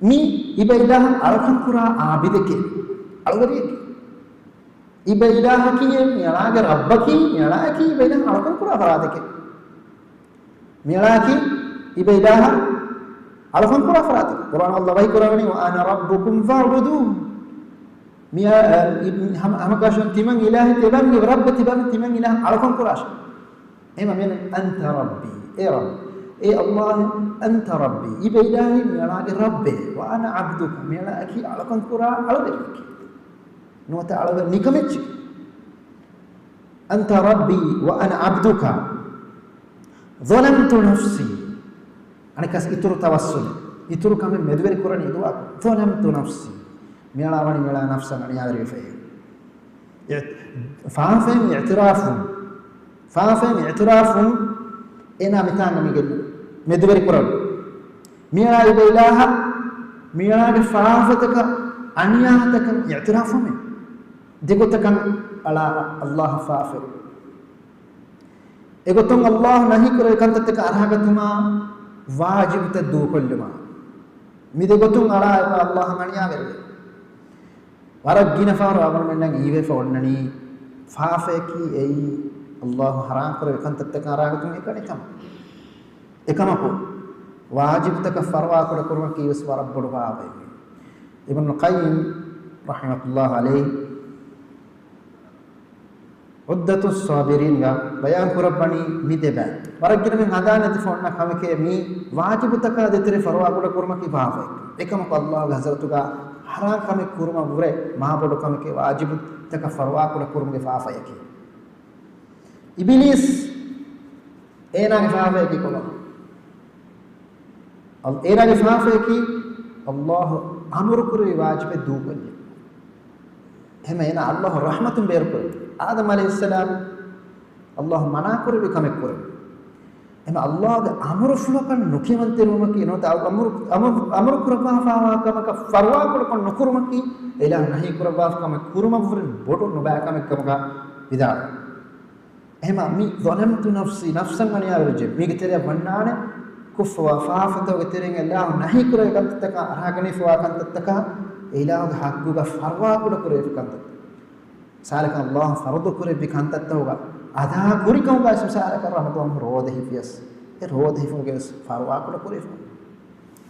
މީ އިބައިލާހަށް އަޅުކަން ކުރާ ޢާބިދެކޭ، އަޅުވެރިއެކޭ. އިބައިލާހަކީ މިއަޅާގެ ރައްބަކީ، މިއަޅާއަކީ އިބައިލާހަށް އަޅުކަން ކުރާ ފަރާތެކޭ. މިއަޅާއަކީ އިބައިލާހަށް އަޅުކަން ކުރާ ފަރާތެކޭ. ޤުރްއާނު ﷲ ވަޙީ ކުރައްވަނީ، وأنا ربكم فاعبدون. މިއާ، އަ، އި، ހަމަ، ހަމަކާށިން ތިމަން އިލާހެއް ތިބަން، ރައްބެއް ތިބަން، ތިމަން އިލާހަށް އަޅުކަން ކުރާށޭ. އެހެންވީމަ މިއަންނަނީ، أنت ربي، އޭ ރައްބު. އޭ ﷲ، أنت ربي، އިބައިލާހީ މިއަޅާގެ ރައްބޭ، وأنا عبدك، މިއަޅާއަކީ އަޅުކަން ކުރާ އަޅުވެރިއެކޭ. ނުވަތަ އަޅުވެރި ނިކަމެއްޗެކޭ. أنت ربي وأنا عبدك ظلمت نفسي. އަނެއްކާސް އިތުރު ތަވައްސުލެއް، އިތުރު ކަމެއް މެދުވެރި ކުރަނީ ދުޢާ، ظلمت نفسي. މިއަޅާ ވަނީ މިއަޅާ ނަފްސަށް އަނިޔާވެރިވެފައޭ. އި، ފާފައިން އިޢުތިރާފުން، ފާފައިން އިޢުތިރާފުން އޭނާ މިތާނގަ މިގެން މެދުވެރި ކުރަން. މިއަޅާ އިބައިލާހަށް، މިއަޅާގެ ފާފަތަކަށް، އަނިޔާތަކަށް އިޢުތިރާފުވުމޭ. ދެގޮތަކަށް އަޅާ ﷲ ފާފައެވެ. އެގޮތުން ﷲ ނަހީކުރެއްވި ކަންތައްތަކަށް އަރަހަގަތުމާ، ވާޖިބުތައް ދޫކޮށްލުމާ. މި ދެގޮތުން އަޅާ އެބަ ﷲ އަނިޔާވެރިވޭ. ވަރަށް ގިނަ ފަހަރު އަޅުގަނޑުމެންނަށް ހީވެފަ އޮންނަނީ، ފާފައަކީ އެއީ ﷲ ޙަރާމްކުރެއްވި ކަންތައްތަކަށް އަރަހަގަތުން އެކަނި ކަމަށް. އެކަމަކު، ވާޖިބުތަކަށް ފަރުވާކުޑަކުރުމަކީ ވެސް ވަރަށް ބޮޑު ފާފައެވެ. އިބްނުލް ޤައްޔިމް ރަޙިމަތުﷲ ޢަލައިހި ޢުއްދަތުއް ޞާބިރީންގަ ބަޔާން ކުރައްވަނީ މި ދެބައި. ވަރަށް ގިނަ މި ހަނދާން ނެތިފަ އޮންނަ ކަމެކޭ މީ ވާޖިބުތަކާ ދޭތެރޭ ފަރުވާކުޑަ ކުރުމަކީ ފާފައެއް. އެކަމަކު އައްލާހުގެ ޙަޟްރަތުގަ ޙަރާން ކަމެއް ކުރުމަށްވުރެ މާބޮޑު ކަމެކޭ ވާޖިބުތަކަށް ފަރުވާކުޑަ ކުރުމުގެ ފާފަޔަކީ. އިބިލީސް އޭނާގެ ފާފަޔަކީ ކޮބާ؟ އަލް-، އޭނާގެ ފާފަޔަކީ އައްލާހު އަމުރުކުރެއްވި ވާޖިބެއް ދޫކޮށްލި. އެހެން އޭނާ އައްލާހު ރަޙްމަތުން ބޭރުކުރެއްވި. އާދަމް ޢަލައިހިއްސަލާމް އައްލާހު މަނާކުރެއްވި ކަމެއް ކުރެއްވި. އެހެން އައްލާހުގެ އަމުރުފުޅަކަށް ނުކިޔަމަންތެރިވުމަކީ ނުވަތަ އަމުރު، އަމުރު، އަމުރުކުރައްވާފައިވާ ކަމަކަށް ފަރުވާކުޑަކޮށް ނުކުރުމަކީ، އެއިލާހު ނަހީކުރައްވާފަ ކަމެއް ކުރުމަށްވުރެ ބޮޑު ނުބައި ކަމެއް ކަމަކަށް ވިދާޅުވި. އެހެންވީމަ މި ظَلَمْتُ نَفْسِي، ނަފްސަށް އަނިޔާވެރިވެއްޖެ. މީގެ ތެރެއަށް ވަންނާނެ ކޮށްފަވާ ފާފަތަކުގެ ތެރެއިން އެއިލާހު ނަހީކުރެއްވި ކަންތައްތަކާ، އަރާގަނެފަވާ ކަންތައްތަކާ، އެއިލާހުގެ ޙައްޤުގަ ފަރުވާކުޑަކުރެވި ކަންތައް. މިސާލަކަށް އައްލާހު ފަރުޟުކުރެއްވި ކަންތައްތަކުގަ އަދާކުރިކަމުގައި މިސާލަކަށް ރަމަޟާން ރޯދަ ހިފިޔަސް، އެ ރޯދަ ހިފުމުގައި ވެސް ފަރުވާކުޑަކުރެވި.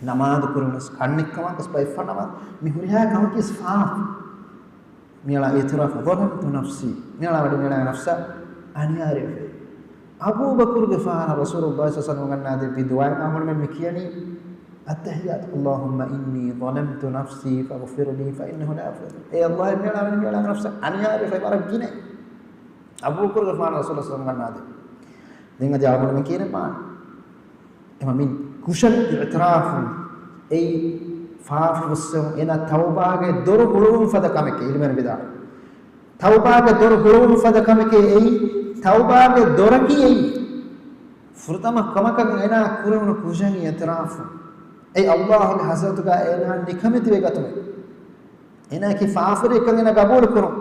ނަމާދު ކުރުނަސް ކަންނެއްކަމަކަސް ބައެއްފަ ނަމާދު މި ހުރިހާ ކަމަކީ ފާފަ. މިއަޅާ އިޢުތިރާފު، ظَلَمْتُ نَفْسِي. މިއަޅާ ވަޑި މިއަޅާ ނަފްސަށް އަނިޔާވެރިވެފައި. އަބޫބަކުރުގެފާނަށް ރަސޫލުﷲ ޞައްލަﷲު ޢަލައިހި ވަސައްލަމަ ގަންނާދެއްވި ދުޢާއެއް އަޅުގަނޑުމެން މި ކިޔަނީ، التحيات، اللهم إني ظلمت نفسي فاغفر لي فإنه لا يغفر، އޭ ﷲ، މިއަޅާ ވަޑި މިއަޅާ ނަފްސަށް އަނިޔާވެރިވެފައި ވަރަށް ގިނަ. އަބޫބަކުރުގެފާނަށް ރަސޫލުﷲ ޞައްލަﷲު ޢަލައިހި ވަސައްލަމަ ގަންނާދެއްވި. ދެން އަދި އަޅުގަނޑުމެން ކިޔަނީ މާނަ. އެމަ މިން ކުށަށް އިޢުތިރާފުން އެއީ ފާފަ ފުއްސެވުން، އޭނާ ތައުބާގެ ދޮރު ހުޅުވުން ފަދަ ކަމެކޭ. ޢިލްމުވެރިން ވިދާޅުވި، ތައުބާގެ ދޮރު ހުޅުވުން ފަދަ ކަމެކޭ އެއީ، ތައުބާގެ ދޮރަކީ އެއީ. ފުރަތަމަ ކަމަކަށް އޭނާ ކުރެވުނު ކުށަށް އިޢުތިރާފުން، އެއީ އައްލާހުގެ ޙަޟްރަތުގަ އޭނާ ނިކަމެތިވެ ގަތުމެއް. އޭނާއަކީ ފާފަވެރިއެއްކަން އޭނާ ގަބޫލު ކުރުން.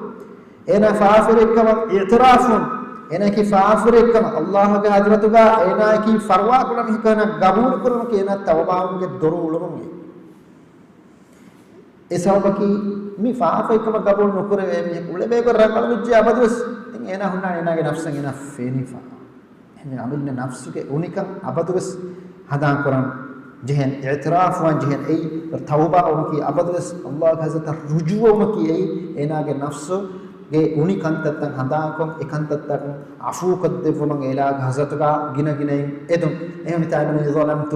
އޭނާ ފާފަވެރިއެއްކަމަށް އިޢުތިރާފުން. އޭނާއަކީ ފާފަވެރިއެއްކަމަށް އައްލާހުގެ ޙަޟްރަތުގަ އޭނާއަކީ ފަރުވާކުޑަ މީހެއްކަން އޭނާ ގަބޫލު ކުރުމަކީ އޭނާ ތައުބާވުމުގެ ދޮރު ހުޅުވުން. އެ ސަބަބަކީ މި ފާފަވެރިކަމަށް ގަބޫލު ނުކުރެވޭ މީހަކު އުޅެބޭކޮށް ރަނގަޅުވެއްޖެ އަބަދުވެސް. ދެން އޭނާ ހުންނާނެ އޭނާގެ ނަފްސަށް އޭނާ ފެނިފަ. އެހެންވެ އަމިއްލަ ނަފްސުގެ އުނިކަން އަބަދުވެސް ހަނދާންކުރަން ޖެހެން، އިޢުތިރާފުވާން ޖެހެން އެއީ، ތައުބާވުމަކީ އަބަދުވެސް އައްލާހުގެ ޙަޟްރަތަށް ރުޖޫޢަވުމަކީ އެއީ، އޭނާގެ ނަފްސުގެ އުނި ކަންތައްތައް ހަނދާންކޮށް، އެ ކަންތައްތަކުން ޢަފޫކޮށްދެއްވުމަށް އެއިލާހުގެ ޙަޟްރަތުގަ ގިނަ ގިނައިން އެދުން. އެހެންވެ މިތާ މި ވަނީ ظَلَمْتُ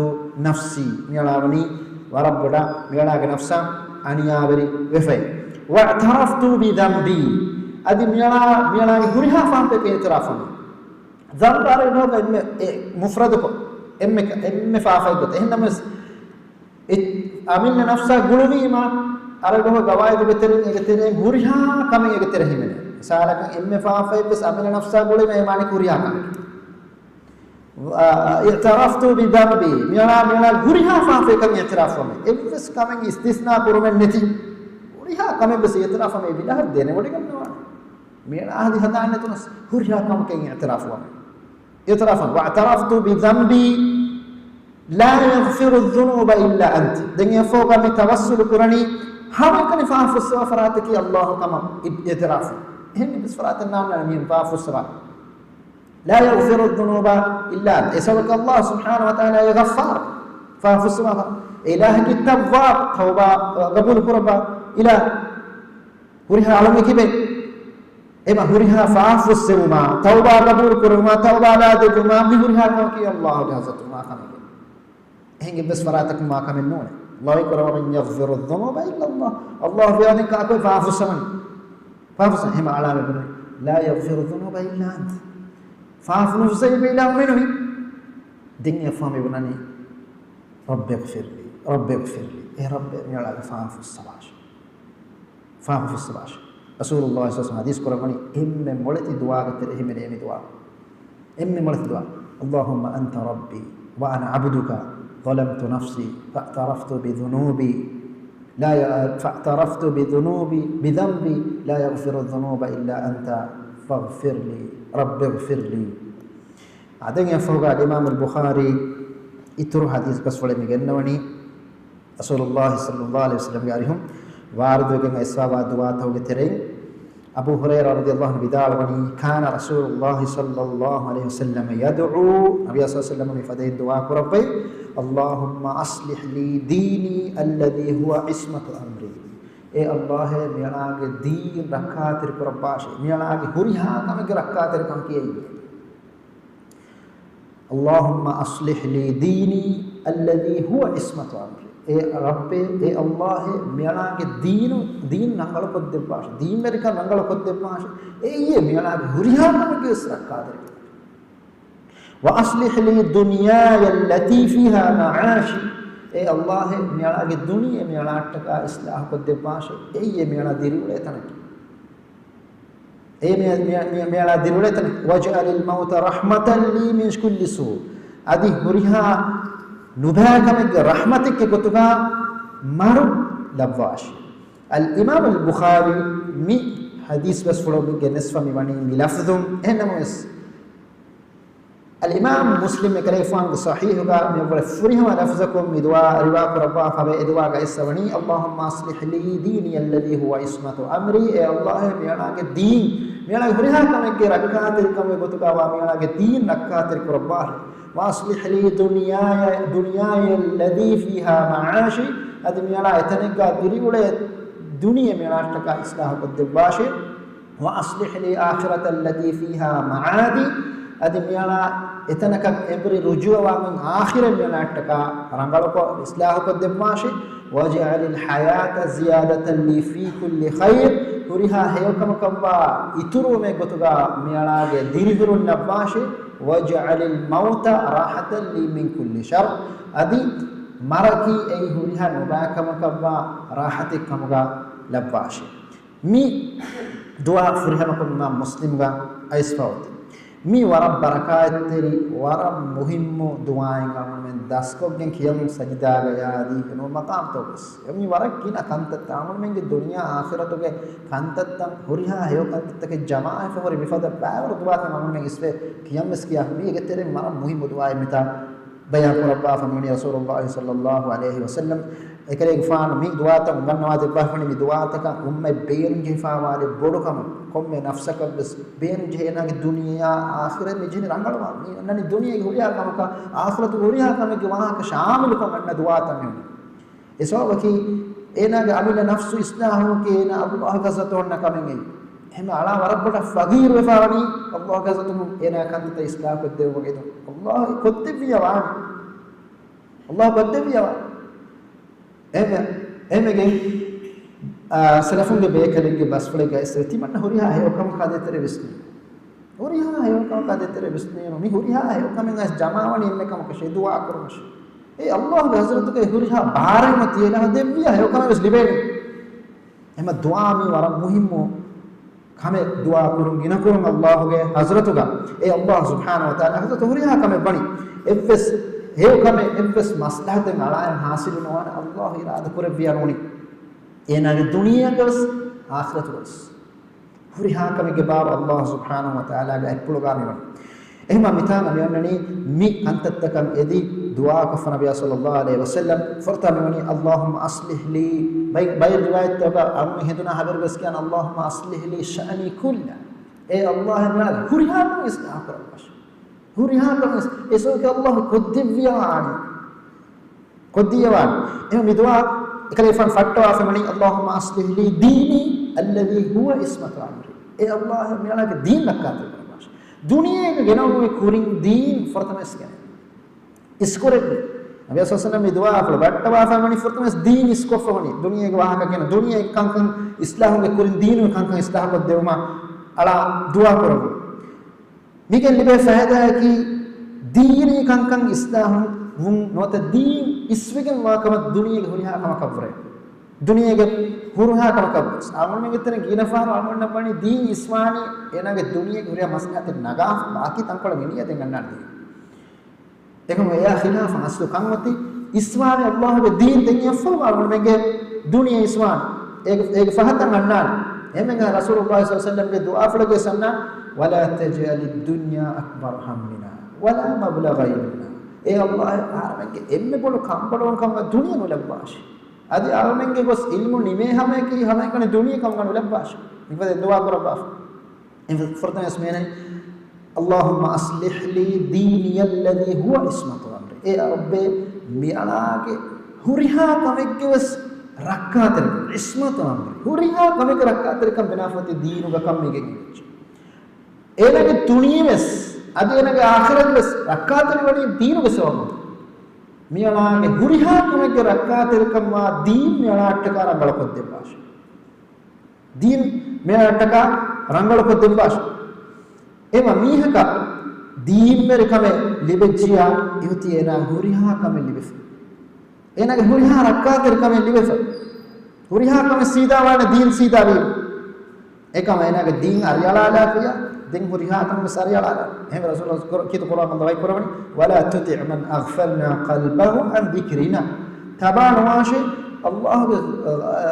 نَفْسِي. މިއަޅާ ވަނީ ވަރަށް ބޮޑަށް މިއަޅާގެ ނަފްސަށް އަނިޔާވެރި ވެފައި. وَاعْتَرَفْتُ بِذَنْبِي. އަދި މިއަޅާ، މިއަޅާގެ ހުރިހާ ފާފައެއް އިޢުތިރާފު ވަނީ. ޒަންބު އަރަބި ބަހުގަ އެންމެ، އެ، މުފްރަދުކޮށް، އެންމެ ކަ-، އެންމެ ފާފައެއް ގޮތަށް. އެހެންނަމަވެސް، އެ، އަމިއްލަ ނަފްސާ ގުޅުވީމަ، އަރަބި ބަހުގެ ގަވާއިދުގެ ތެރެއިން، އޭގެ ތެރެއިން ހުރިހާ ކަމެއް އޭގެ ތެރެ ހިމެނޭ. މިސާލަކަށް، އެންމެ ފާފައެއްވެސް އަމިއްލަ ނަފްސާ ގުޅުވީމަ، އޭ މާނައަކީ ހުރިހާ ކަމެއް. އަ، اعْتَرَفْتُ بِذَنْبِي. މިއަޅާ، މިއަޅާ ހުރިހާ ފާފައެއްކަން އިޢުތިރާފު ވަމެ. އެއްވެސް ކަމެއް އިސްތިސްނާ ކުރުމެއް ނެތި. ހުރިހާ ކަމެއްވެސް އިޢުތިރާފު ވަމެ އެއްވިލާހަށް ދެނެވޮޑިގަންނަވާނެ. މިއަޅާ އަދި ހަނދާން ނެތުނަސް ހުރިހާ ކަމަކަށް އިޢުތިރާފު ވަމެ. اعْتَرَفْتُ، وَاعْتَرَفْتُ بِذَنْبِي لَا يَغْفِرُ الذُّنُوبَ إِلَّا أَنْتَ. ދެން އެއަށްފަހުގަ މި ތަވައްސުލު ކުރަނީ، ހަމައެކަނި ފާފަ ފުއްސަވާ ފަރާތަކީ އައްލާހު ކަމަށް އި-، އިޢުތިރާފު. އެހެން އެއްވެސް ފަރާތެއް ނާންނާނެ މީހުން ފާފަ ފުއްސަވާ. لَا يَغْفِرُ الذُّنُوبَ إِلَّا أَنْتَ. އެ ސަބަބަކީ އައްލާހު ސުބްޙާނަހޫ ވަތަޢާލާ އެ ޣައްފާރު، ފާފަ ފުއްސަވާ. އެ އިލާހަކީ ތައްވާބު، ތައުބާ ގަބޫލު ކުރައްވާ އިލާހު. ހުރިހާ އަޅަމެކިބެ. އެމަ ހުރިހާ ފާފަ ފުއްސެވުމާ، ތައުބާ ގަބޫލު ކުރުމާ، ތައުބާ ލާދެއްވުމާ، މި ހުރިހާ ކަމަކީ އައްލާހުގެ ޙަޟްރަތު މާ ކަމެއް. އެހެން އެއްވެސް ފަރާތަކުން މާ ކަމެއް ނޫނޭ. އައްލާހު ކުރަވަނީ، وَمَنْ يَغْفِرُ الذُّنُوبَ إِلَّا اللَّهُ. އައްލާހު ވެޔާދިން ކާކު ފާފަ ފުއްސަވަނީ؟ ފާފަ ފުއްސަ-، އެހެމަ އަޅާމެ ބުނު، لَا يَغْفِرُ الذُّنُوبَ إِلَّا أَنْتَ. ފާފަ ނުފުއްސެވޭ އިލާހު މެނުވީ. ދެން އެއަށްފަހު މި ބުނަނީ، رَبِّ اغْفِرْ لِي، رَبِّ اغْفِرْ لِي. އޭ ރައްބޭ، މިއަޅާގެ ފާފަ ފުއްސަވާށި. ފާފަ ފުއްސަވާށި. ރަސޫލުﷲ ޞައްލަﷲު ޢަލައިހި ވަސައްލަމަ ޙަދީޘް ކުރައްވަނީ، އެންމެ މޮޅެތި ދުޢާގެ ތެރެ ހިމެނޭ މި ދުޢާ. އެންމެ މޮޅެތި ދުޢާ. اللَّهُمَّ أَنْتَ رَبِّي وَأَنَا عَبْدُكَ ظَلَمْتُ نَفْسِي فَاعْتَرَفْتُ بِذُنُوبِي لَا ي-، فَاعْتَرَفْتُ بِذُنُوبِي، بِذَنْبِي لَا يَغْفِرُ الذُّنُوبَ إِلَّا أَنْتَ فَاغْفِرْ لِي، رَبِّ اغْفِرْ لِي. އާދެން އެއަށްފަހުގަ އިމާމުލް ބުޚާރީ އިތުރު ޙަދީޘް ބަސްފުޅެއް މި ގެންނަވަނީ، ރަސޫލުﷲ ޞައްލަﷲު ޢަލައިހި ވަސައްލަމަގެ އަރިހުން ވާރިދުވެގެން އައިސްފަވާ ދުޢާތަކުގެ ތެރެއިން، އަބޫ ހުރައިރާ ރަޟިޔަﷲު ޢަންހު ވިދާޅުވަނީ، كَانَ رَسُولُ اللَّهِ صَلَّى اللَّهُ عَلَيْهِ وَسَلَّمَ يَدْعُو، ނަބިއްޔާ ޞައްލަﷲު ޢަލައިހި ވަސައްލަމަ މިފަދައިން ދުޢާ ކުރައްވައި، اللَّهُمَّ أَصْلِحْ لِي دِينِي الَّذِي هُوَ عِصْمَةُ أَمْرِي. އޭ ﷲ، މިއަޅާގެ ދީން ރައްކާތެރި ކުރައްވާށޭ. މިއަޅާގެ ހުރިހާ ކަމެއްގެ ރައްކާތެރިކަން ކިޔެއްޔޭ؟ اللهم أصلح لي ديني الذي هو عصمة أمري. އޭ ރައްބޭ، އޭ ﷲ، މިއަޅާގެ ދީނު، ދީން ރަނގަޅުކޮށްދެއްވާށޭ. ދީންވެރިކަން ރަނގަޅުކޮށްދެއްވާށޭ. އެއީ މިއަޅާގެ ހުރިހާ ކަމެއްގެ ވެސް ރައްކާތެރިކަން. وأصلح لي دنياي التي فيها معاشي. އޭ ﷲ، މިއަޅާގެ ދުނިޔެ މިއަޅާއަށްޓަކާ އިސްލާހުކޮށްދެއްވާށޭ. އެއީ މިއަޅާ ދިރިއުޅޭ ތަނަކީ. އޭ މި-، މި-، މި-، މިއަޅާ ދިރިއުޅޭ ތަނަކީ. واجعل الموت راحة لي من كل سوء. އަދި ހުރިހާ ނުބައިކަމެއްގެ ރަޙްމަތެއްގެ ގޮތުގަ މަރު ލައްވާށޭ. އަލްއިމާމު އަލް ބުޚާރީ މި ޙަދީޘް ބަސްފުޅު ގެނެސްފަ މިވަނީ މި ލަފްޒުން. އެހެންނަމަވެސް، އަލްއިމާމު މުސްލިމް އެކަލޭގެފާނުގެ ޞަޙީޙުގަ މިއަށްވުރެ ފުރިހަމަ ލަފްޒަކުން މި ދުޢާ ރިވާ ކުރައްވާފަވޭ. އެ ދުޢާގަ އިސްވަނީ، اللهم أصلح لي ديني الذي هو عصمة أمري. އޭ ﷲ، މިއަޅާގެ ދީން، މިއަޅާގެ ހުރިހާ ކަމެއްގެ ރައްކާތެރިކަމެއް ގޮތުގަވާ މިއަޅާގެ ދީން ރައްކާތެރި ކުރައްވާށޭ. وأصلح لي دنياي، دنياي التي فيها معاشي. އަދި މިއަޅާ އެތަނެއްގަ ދިރިއުޅޭ ދުނިޔެ މިއަޅާއަށްޓަކާ އިސްލާހުކޮށްދެއްވާށޭ. وأصلح لي آخرة التي فيها معادي. އަދި މިއަޅާ އެތަނަކަށް އެނބުރި ރުޖޫޢަވާ މި އާޚިރަތް މިއަޅާއަށްޓަކާ ރަނގަޅުކޮށް އިސްލާހުކޮށްދެއްވާށޭ. واجعل الحياة زيادة لي في كل خير. ހުރިހާ ހެޔޮކަމަކަށްވާ އިތުރުވުމެއް ގޮތުގަ މިއަޅާގެ ދިރިހުރުން ލައްވާށޭ. واجعل الموت راحة لي من كل شر. އަދި މަރަކީ އެއީ ހުރިހާ ނުބައިކަމަކަށްވާ ރާޙަތެއް ކަމުގަ ލައްވާށޭ. މި ދުޢާ ފުރިހަމަކޮށް އިމާމް މުސްލިމްގަ އައިސްފަ އޮތީ. މީ ވަރަށް ބަރަކާތްތެރި، ވަރަށް މުހިއްމު ދުޢާއެއް އަޅުގަނޑުމެން ދަސްކޮށްގެން ކިޔަމުން ސަޖިދާގަޔާ އަދި ނޫން މަޤާމްތަކުގަސް. އެ މީ ވަރަށް ގިނަ ކަންތައްތައް އަޅުގަނޑުމެންގެ ދުނިޔެ އާޚިރަތުގެ ކަންތައްތައް ހުރިހާ ހެޔޮ ކަންތައްތަކެއް ޖަމާވެފަ ހުރި މިފަދަ ބައިވަރު ދުޢާތައް އަޅުގަނޑުމެން އިސްވެ ކިޔަން ވެސް ކިޔާ. މީގެ ތެރެއިން ވަރަށް މުހިއްމު ދުޢާއެއް މިތާ ބަޔާން ކުރައްވާފަ މިވަނީ ރަސޫލުﷲ ޞައްލަﷲ ޢަލައިހި ވަސައްލަމް. އެކަލޭގެފާނު މި ދުޢާތައް އުނގަންނަވާ ދެއްވާފަ ވަނީ މި ދުޢާތަކަށް އުއްމަތް ބޭނުންޖެހިފާވާލެއް ބޮޑުކަމުން. ކޮންމެ ނަފްސަކަށްވެސް ބޭނުންޖެހޭ އޭނާގެ ދުނިޔެއާ އާޚިރަތް މި ޖެހެނީ ރަނގަޅުވާ. މި އޮންނަނީ ދުނިޔޭގެ ހުރިހާ ކަމަކަށް އާޚިރަތުގެ ހުރިހާ ކަމެއްގެ ވާހަކަ ޝާމިލުކޮށް އަންނަ ދުޢާތައް މިވަނީ. އެ ސަބަބަކީ އޭނާގެ އަމިއްލަ ނަފްސު އިސްލާހުކީ އޭނާ ﷲގެ ޙަޟްރަތު އޮންނަ ކަމެއް. އެހެން އަޅާ ވަރަށް ބޮޑަށް ފަގީރުވެފަ ވަނީ ﷲގެ ޙަޟްރަތުން އޭނާ ކަންތައްތައް އިސްލާހުކޮށްދެއްވުމަށް އެދުން. ﷲ ކޮށްދެއްވިއްޔާ ވާނެ. ﷲ ކޮށްދެއްވިއްޔާ ވާނެ. އެހެން، އެހެންވެގެން، އާ، ސަލަފުންގެ ބޭކަލެއްގެ ބަސްފުޅެއްގަ އިސްވެ ތިމަންނަ ހުރިހާ ހެޔޮކަމަކާ ދޭތެރޭ ވިސްނޭ. ހުރިހާ ހެޔޮކަމަކާ ދޭތެރޭ ވިސްނޭނު. މި ހުރިހާ ހެޔޮކަމެއް އައިސް ޖަމާވަނީ އެންމެ ކަމަކަށޭ ދުޢާ ކުރުމަށޭ. އެ ﷲގެ ޙަޟްރަތުގައި ހުރިހާ ބާރެއް މަތި އޭނާ ދެއްވިއްޔާ ހެޔޮކަމެއް ވެސް ލިބޭނީ. އެމަ ދުޢާ މީ ވަރަށް މުހިއްމު ކަމެއް ދުޢާ ކުރުން ގިނަ ކުރުން ﷲގެ ޙަޟްރަތުގަ. އެ ﷲ ސުބްޙާނަހޫ ވަތަޢާލާ ޙަޟްރަތު ހުރިހާ ކަމެއް ވަނީ. އެއްވެސް ހެޔޮ ކަމެއް، އެއްވެސް މަޞްލަޙަތެއް އަޅާއަށް ޙާޞިލު ނުވާނެ ﷲ އިރާދަ ކުރެއްވިއްޔާ ނޫނީ. އޭނާގެ ދުނިޔޭގަވެސް އާޚިރަތުގަވެސް. ހުރިހާ ކަމެއްގެ ބާރު ﷲ ސުބްޙާނަހޫ ވަތަޢާލާގެ އަތްޕުޅުގަ މިވަނީ. އެހެންމަ މިތާނގަ މިއޮންނަނީ މި ކަންތައްތަކަށް އެދި ދުޢާކޮށްފަ ނަބިއްޔާ ޞައްލަﷲ ޢަލައިހި ވަސައްލަމް ފުރަތަމަ މިވަނީ، اللهم أصلح لي، ބައި-، ބައެއް ރިވާޔަތްތަކުގަ އަޅުގަނޑު ހެނދުނާ ހަބަރުގަސް ކިޔާން، اللهم أصلح لي شأني كله. އޭ ﷲ، މިއަޅާ ހުރިހާ ކަމެއް އިސްލާހު ކުރައްވާށޭ. ހުރިހާ ކަމެއް އިސް-، އެސޯކެ ﷲ ކޮށްދެއްވިޔާ ވާނެ. ކޮށްދިޔަވާނެ. އެހެން މި ދުޢާ އެކަލޭގެފާނު ފައްޓަވާފަ ވަނީ، اللهم أصلح لي ديني الذي هو عصمة أمري. އޭ ﷲ، މިއަޅާގެ ދީން ރައްކާތެރި ކުރައްވާށޭ. ދުނިޔޭގެ ގެނައުމުގެ ކުރިން ދީން ފުރަތަމަ އިސްގެން. އިސްކުރެއްވި. ނަބިއްޔާ ޞައްލަﷲ ޢަލައިހި ވަސައްލަމް މި ދުޢާ ފުޅު ބައްޓަވާފަ ވަނީ ފުރަތަމަ އިސް ދީން އިސްކޮށްފަ ވަނީ. ދުނިޔޭގެ ވާހަކަ ގެނަ، ދުނިޔޭގެ ކަންކަން އިސްލާހުގެ ކުރިން ދީނުގެ ކަންކަން އިސްލާހު ކޮށްދެވުމަށް އަޅާ ދުޢާ ކުރެއްވި. މިގެން ލިބޭ ފައިދާއަކީ، ދީނީ ކަންކަން އިސްލާހު ވުން ނުވަތަ ދީން އިސްވެގެން ވާ ކަމަށް ދުނިޔޭގެ ހުރިހާ ކަމަކަށްވުރެ. ދުނިޔޭގެ ހުރިހާ ކަމަކަށްވެސް. އަޅުގަނޑުމެންގެ ތެރެއިން ގިނަ ފަހަރު އަޅުގަނޑަށް ވަނީ ދީން އިސްވާނީ އޭނާގެ ދުނިޔޭގެ ހުރިހާ މަސްލަހަތެއް ނަގާފަ ބާކީ ތަންކޮޅެއް މި ނިޔަތެއް ގަންނާނެ ދީން. އެކަމު އެއާ ޚިލާފަށް އަސްލު ކަން އޮތީ އިސްވާނެ ﷲގެ ދީން ދެން އެއަށްފަހު އަޅުގަނޑުމެންގެ ދުނިޔެ އިސްވާނެ. އޭގެ، އޭގެ ފަހަތަށް އަންނާނެ. އެހެންވެގެން ރަސޫލުﷲ ޞައްލަﷲ ޢަލައިހި ވަސައްލަމްގެ ދުޢާފުޅުގައި އަންނާނެ، ولا تجعل الدنيا أكبر همنا ولا مبلغ علمنا. އޭ ﷲ، އަޅުގަނޑުމެންގެ އެންމެ ބޮޑު ކަންބޮޑުވުން ކަމަށް ދުނިޔެ ނުލައްވާށޭ. އަދި އަޅުގަނޑުމެންގެ ގޮސް ޢިލްމު ނިމޭ ހަމަޔަކީ ހަމައެކަނި ދުނިޔެ ކަމުގަ ނުލައްވާށޭ. މިފަދަ ދުޢާ ކުރައްވާފަ. އެ ފުރަތަމަ އިސް މޭނަނީ، اللهم أصلح لي ديني الذي هو عصمة أمري. އޭ ރައްބޭ، މިއަޅާގެ ހުރިހާ ކަމެއްގެ ވެސް ރައްކާތެރިކަން، ޢިޞްމަތު އަމްރި. ހުރިހާ ކަމެއްގެ ރައްކާތެރިކަން ބިނާފަތި ދީނުގަ ކަން މީގެން އެއްޗެއް. އޭނާގެ ތުނީ ވެސް، އަދި އޭނާގެ އާޚިރަތް ވެސް ރައްކާތެރިވަނީ ދީނުގެ ސަބަބުން. މިއަޅާގެ ހުރިހާ ކަމެއްގެ ރައްކާތެރިކަންވާ ދީން މިއަޅާއަށްޓަކާ ރަނގަޅުކޮށްދެއްވާށި. ދީން މިއަޅާއަށްޓަކާ ރަނގަޅުކޮށްދެއްވާށި. އެމަ މީހަކަށް ދީންވެރިކަމެއް ލިބެއްޖިޔާ، އިހުތީ އޭނާ ހުރިހާ ކަމެއް ލިބެފަ. އޭނާގެ ހުރިހާ ރައްކާތެރިކަމެއް ލިބެފަ. ހުރިހާ ކަމެއް ސީދާވާނެ ދީން ސީދާވީމަ. އެކަމަ އޭނާގެ ދީން އަރިއަޅާލާފިޔާ، ދެން ހުރިހާ ކަމެއް ވެސް އަރިއަޅާލާ. އެހެން ރަސޫލު ކީރިތި ޤުރުއާން ވަޙީ ކުރަވަނީ، "ولا تطع من أغفلنا قلبه عن ذكرنا." ތަބާ ނުވާށޭ، ﷲ ގެ، އަ، އަ،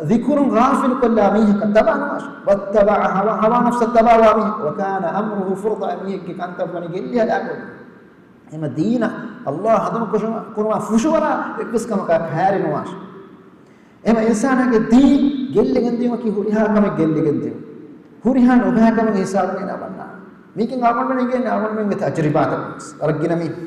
ޛިކުރުން ޣާފިލު ކޮށްލާ މީހަކަށް ތަބާ ނުވާށޭ. "واتبع هواه"، ހަވާ ނަފްސަށް ތަބާވާ މީހަކަށް. "وكان أمره فرطا"، މީހެއްގެ ކަންތައް ވަނީ ގެއްލި ހަލާކުވެގެން. އެމަ ދީނަށް ﷲ ހަނދުނު ކުރުމަށް ފުށުވަރާ އެއްވެސް ކަމަކާ ކައިރި ނުވާށޭ. އެމަ އިންސާނާގެ ދީން ގެއްލިގެން ދިޔުމަކީ ހުރިހާ ކަމެއް ގެއްލިގެން ދިޔުން. ހުރިހާ ނުބައި ކަމެއް ހިސާބުން އޭނާ ވަންނާނެ. މީގެން އަޅުގަނޑުމެން އެނގޭނެ އަޅުގަނޑުމެންގެ ތަޖުރިބާތަކުން ވެސް. ވަރަށް ގިނަ މީހުން.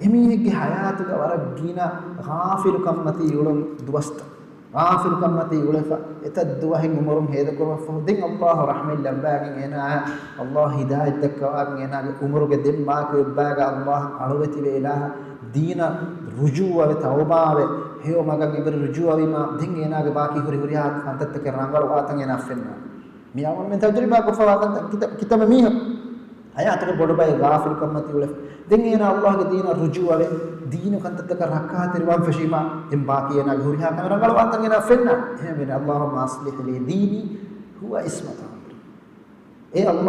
އެމީހެއްގެ ޙަޔާތުގަ ވަރަށް ގިނަ ޣާފިލުކަންމަތީ އުޅުނު ދުވަސްތައް. ޣާފިލުކަންމަތީ އުޅެފަ، އެތައް ދުވަހެއް އުމުރުން ހޭދަކުރުމަށްފަހު، ދެން ﷲ ރަޙްމަތް ލައްވާގެން އޭނާއަށް، ﷲ ހިދާޔަތް ދައްކަވާގެން އޭނާގެ އުމުރުގެ ދެން ބާކީ އެއްބައިގަ ﷲ އަޅުވެތިވެ އިލާހަށް ދީނަށް ރުޖޫޢަވެ، ތައުބާވެ، ހެޔޮ މަގަށް އެބަހުރި ރުޖޫޢަވީމާ، ދެން އޭނާގެ ބާކީ ހުރި ހުރިހާ ކަންތައްތަކެއް ރަނގަޅުވާތަން އޭނާއަށް ފެންނާނެ. މި އަޅުގަނޑުމެން ތަޖުރިބާ ކޮށްފަވާ ކަންތައް. ކިތަ-، ކިތަންމެ މީހަކު ޙަޔާތުގެ ބޮޑު ބައެއް ޣާފިލުކަންމަތީ އުޅެފަ. ދެން އޭނާ ﷲ ގެ ދީނަށް ރުޖޫޢަވެ، ދީނު ކަންތައްތަކަށް ރައްކާތެރިވާން ފެށީމާ، ދެން ބާކީ އޭނާގެ ހުރިހާ ކަމެއް ރަނގަޅުވާތަން އޭނާ ފެންނާނެ. އެހެންވެ، اللهم أصلح لي ديني هو عصمة أمري. އޭ ﷲ،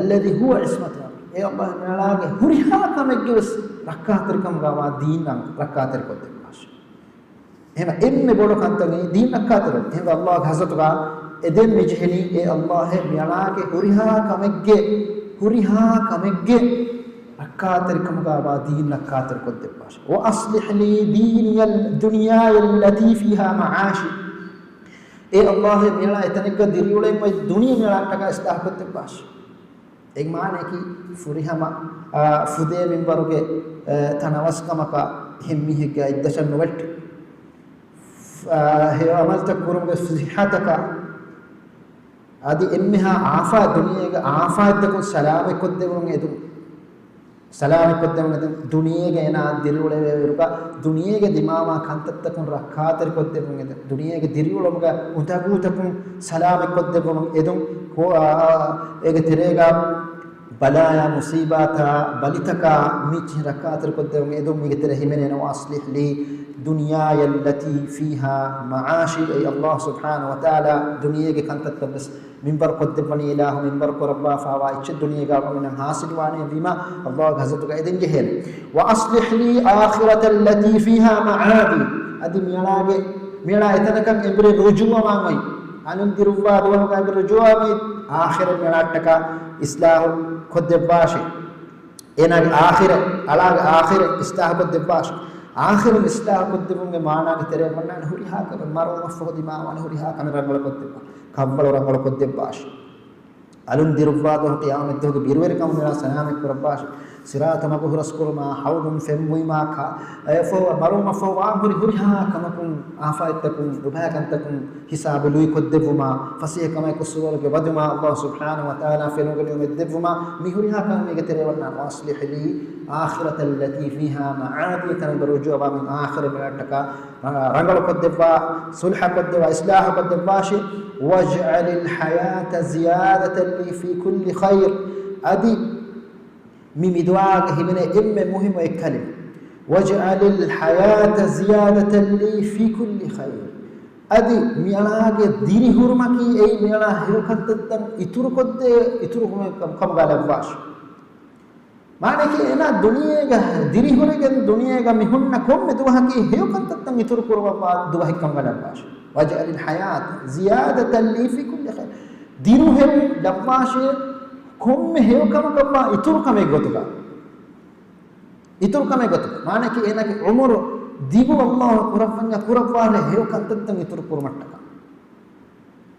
الذي هو عصمة أمري. އޭ ﷲ، މިއަޅާގެ ހުރިހާ ކަމެއްގެ ވެސް ރައްކާތެރިކަމުގަވާ ދީން ރައްކާތެރިކޮށްދެއްވާށި. އެހެން އެންމެ ބޮޑު ކަންތައް ދީން ރައްކާތެރި. އެހެން ﷲ ގެ ޙަޟްރަތުގަ އެދެން މި ޖެހެނީ، އޭ ﷲ، މިއަޅާގެ ހުރިހާ ކަމެއްގެ، ހުރިހާ ކަމެއްގެ ރައްކާތެރިކަމުގަވާ ދީން ރައްކާތެރިކޮށްދެއްވާށި. وأصلح لي ديني ال-، دنياي التي فيها معاشي. އޭ ﷲ، މިއަޅާ އެތަނެއްގަ ދިރިއުޅެން އޮތް ދުނިޔެ މިއަޅާއަށްޓަކާ އިޞްލާޙު ކޮށްދެއްވާށި. އޭގެ މާނައަކީ ފުރިހަމަ، އާ، ފުދޭ މިންވަރުގެ، އާ، ތަނަވަސްކަމަކަށް އެހެން މީހެއްގެ އަތްދަށަށް ނުވެއްޓެ. އާ، ހެޔޮ ޢަމަލުތައް ކުރުމުގެ ޞިއްޙަތަކަށް އަދި އެންމެހާ އާފާތް، ދުނިޔޭގެ އާފާތްތަކުން ސަލާމަތްކޮށްދެވުން އެދުން. ސަލާމަތްކޮށްދެވުން އެދުން. ދުނިޔޭގެ އޭނާ ދިރިއުޅެވޭ ވަރުގަ ދުނިޔޭގެ ދިމާވާ ކަންތައްތަކުން ރައްކާތެރިކޮށްދެވުން އެދުން. ދުނިޔޭގެ ދިރިއުޅުމުގަ އުނދަގޫތަކުން ސަލާމަތްކޮށްދެއްވުމަށް އެދުން. ކޯ-، އާ، އާ، އޭގެ ތެރޭގަ ބަލާޔާ މުޞީބާތާ ބަލިތަކާ މިއްޗިހި ރައްކާތެރިކޮށްދެވުމަށް އެދުން. މީގެ ތެރޭ ހިމެނޭނެ، وأصلح لي دنياي التي فيها معاشي. އޭ ﷲ ސުބްޙާނަހޫ ވަތަޢާލާ ދުނިޔޭގެ ކަންތައްތައް ވެސް މިންވަރު ކޮށްދެއްވަނީ، އިލާހު މިންވަރު ކުރައްވާފަވާ އެއްޗެއް ދުނިޔޭގަ އަޅުގަނޑުމެންނަށް ހާސިލުވާނެ ވީމާ، ﷲ ގެ ޙަޟްރަތުގަ އެދެން ޖެހޭނެ. وأصلح لي آخرتي التي فيها معادي. އަދި މިއަޅާގެ، މިއަޅާ އެތަނަކަށް އެނބުރި ރުޖޫޢަވާން އޮތް، އަލުން ދިރުއްވާ ދުވަހުގަ އެނބުރި ރުޖޫޢަވާން އޮތް، އާޚިރަތް މިއަޅާއަށްޓަކާ އިޞްލާޙު ކޮށްދެއްވާށޭ. އޭނާގެ އާޚިރަތް، އަޅާގެ އާޚިރަތް އިޞްލާޙު ކޮށްދެއްވާށޭ. އާޚިރަތް އިޞްލާޙު ކޮށްދެއްވުމުގެ މާނައިގެ ތެރޭ ވަންނާނެ ހުރިހާ ކަމެއް، މަރުވުމަށްފަހު ދިމާވާނެ ހުރިހާ ކަމެއް ރަނގަޅުކޮށްދެއްވާ، ކަށްވަޅު ރަނގަޅުކޮށްދެއްވާށޭ. އަލުން ދިރުއްވާ ދުވަހު، ޤިޔާމަތްދުވަހުގެ ބިރުވެރިކަމުން މިއަޅާ ސަލާމަތް ކުރައްވާށޭ. ޞިރާޠު މަގު ހުރަސްކުރުމާ، ޙައުޟުން ފެންވުއިމާ، ކާ-، އެ ފަހު މަރުވުމަށްފަހު ވާން ހުރި ހުރިހާ ކަމަކުން، އާފާތްތަކުން، ނުބައި ކަންތަކުން، ހިސާބު ލުއިކޮށްދެއްވުމާ، ފަސޭހަކަމާއެކު ސުވަރުގެ ވަދުމާ، ﷲ ސުބްޙާނަހޫ ވަތަޢާލާ ފެނުގަނެވުމަށް ދެއްވުމާ، މި ހުރިހާ ކަމެއް މީގެ ތެރޭ ވަންނާނެ. وأصلح لي آخرتي التي فيها معادي. އެތަނަށް ރުޖޫޢަވާ މި އާޚިރަތް މިއަޅާއަށްޓަކާ، އާ، ރަނގަޅުކޮށްދެއްވާ، ޞުލްޙަކޮށްދެއްވާ، އިޞްލާޙުކޮށްދެއްވާށޭ. واجعل الحياة زيادة لي في كل خير. އަދި މި، މި ދުޢާގެ ހިމެނޭ އެންމެ މުހިއްމު އެއް ކަލިމަ، واجعل الحياة زيادة لي في كل خير. އަދި މިއަޅާގެ ދިރިހުރުމަކީ އެއީ މިއަޅާ ހެޔޮ ކަންތައްތައް އިތުރުކޮށްދޭ، އިތުރު ކަމުގަ ލައްވާށި. މާނައަކީ އޭނާ ދުނިޔޭގަ ދިރިހުރެގެން ދުނިޔޭގަ މި ހުންނަ ކޮންމެ ދުވަހަކީ ހެޔޮ ކަންތައްތައް އިތުރު ކުރައްވާ ދުވަހެއް ކަމުގަ ލައްވާށި. واجعل الحياة زيادة لي في كل خير. ދިރިހުރުން ލައްވާށޭ ކޮންމެ ހެޔޮ ކަމަކަށްވާ އިތުރު ކަމެއް ގޮތުގަ. އިތުރު ކަމެއް ގޮތުގަ. މާނައަކީ އޭނާގެ ޢުމުރު ދިގު ﷲ ކުރައްވަންޏާ ކުރައްވާށޭ ހެޔޮ ކަންތައްތައް އިތުރު ކުރުމަށްޓަކާ.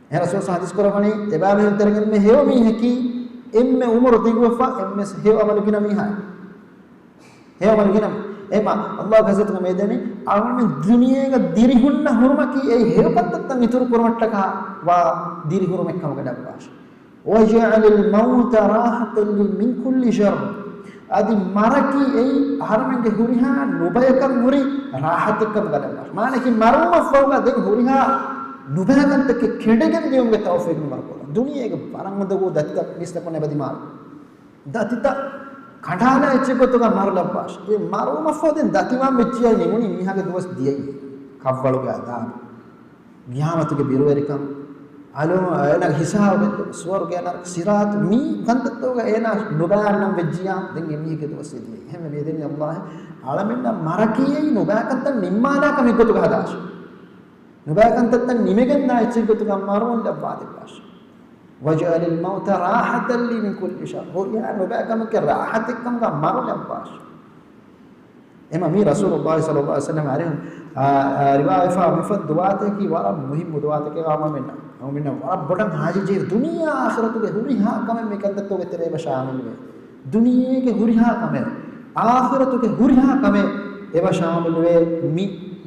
އެހެން ރަސޫލު ޙަދީޘް ކުރައްވަނީ، އެބައިމީހުން ތެރެއިން އެންމެ ހެޔޮ މީހަކީ، އެންމެ ޢުމުރު ދިގުވެފަ، އެންމެ ހެޔޮ ޢަމަލު ގިނަ މީހާ. ހެޔޮ ޢަމަލު ގިނަ. އެމަ، އައްލާހު ގަޒަތުގަ މިދެނީ، އަޅުގަނޑުމެން ދުނިޔޭގަ ދިރިހުންނަ ހުރުމަކީ އެއީ ހެޔޮކަންތައްތައް އިތުރު ކުރުމަށްޓަކާ ވާ ދިރިހުރުމެއްކަމުގަ ލައްވާށި. وَاجْعَلِ الْمَوْتَ رَاحَةً لِّي مِنْ كُلِّ شَرٍّ. އަދި މަރަކީ އެއީ އަހަރުމެންގެ ހުރިހާ ނުބަޔަކަށް ހުރި ރާހަތެއްކަމުގަ ލައްވާށި. މާނައަކީ މަރުވުމަށްފަހުގަ ދެން ހުރިހާ ނުބައިކަންތަކެއް ކެނޑިގެން ދިޔުމުގެ ތައުފީޤު މި ވަރަށް ކޮޅު. ދުނިޔޭގެ ވަރަށް އުނދަގޫ ދަތިތައް މީސްތަކުން އެބަ ދިމާވި. ދަތިތައް ކަނޑާލާ އެއްޗެއް ގޮތުގަ މަރު ލައްވާށި. އެ މަރުވުމަށްފަހު ދެން ދަތިވާން ވެއްޖިއްޔާ ނިމުނީ މީހާގެ ދުވަސް ދިޔައީ. ކަށްވަޅުގެ އަދާބު، ޤިޔާމަތުގެ ބިރުވެރިކަން، އަލު، އޭނާގެ ހިސާބު، ސުވަރުގެ ނަރަކަ، ޞިރާޠު، މި ކަންތައްތަކުގަ އޭނާ ނުބައި އަންނަން ވެއްޖިއްޔާ ދެން އެ މީހެއްގެ ދުވަސް ދިޔައީ. އެހެންވެ މި ދެނީ އައްލާހު އަޅަމެންނަށް މަރަކީ އެއީ ނުބައިކަންތައް ނިންމާލާކަމެއް ގޮތުގަ ހަދާށި. ނުބައިކަންތައްތައް ނިމިގެންދާ އެއްޗެއް ގޮތުގަ މަރުވުން ލައްވާދެއްވާށި. وَاجْعَلِ الْمَوْتَ رَاحَةً لِّي مِنْ كُلِّ شَرٍّ. ހުރިހާ ނުބައިކަމެއްގެ ރާހަތެއްކަމުގަ މަރު ލައްވާށި. އެމަ މީ ރަސޫލުﷲ ޞައްލަﷲ ޢަލައިހި ވަސައްލަމަ އަރިހުން، އާ، އާ، ރިވާވެފާ މިފަދަ ދުޢާތަކަކީ ވަރަށް މުހިއްމު ދުޢާތަކެއް އަޅަމެންނަށް. އަޅަމެންނަށް ވަރަށް ބޮޑަށް ހާޖަތްޖެހޭ ދުނިޔެ އާޚިރަތުގެ ހުރިހާ ކަމެއް މި ކަންތައްތަކުގެ ތެރޭ އެބަ ޝާމިލުވޭ. ދުނިޔޭގެ ހުރިހާ ކަމެއް، އާޚިރަތުގެ ހުރިހާ ކަމެއް އެބަ ޝާމިލުވޭ މި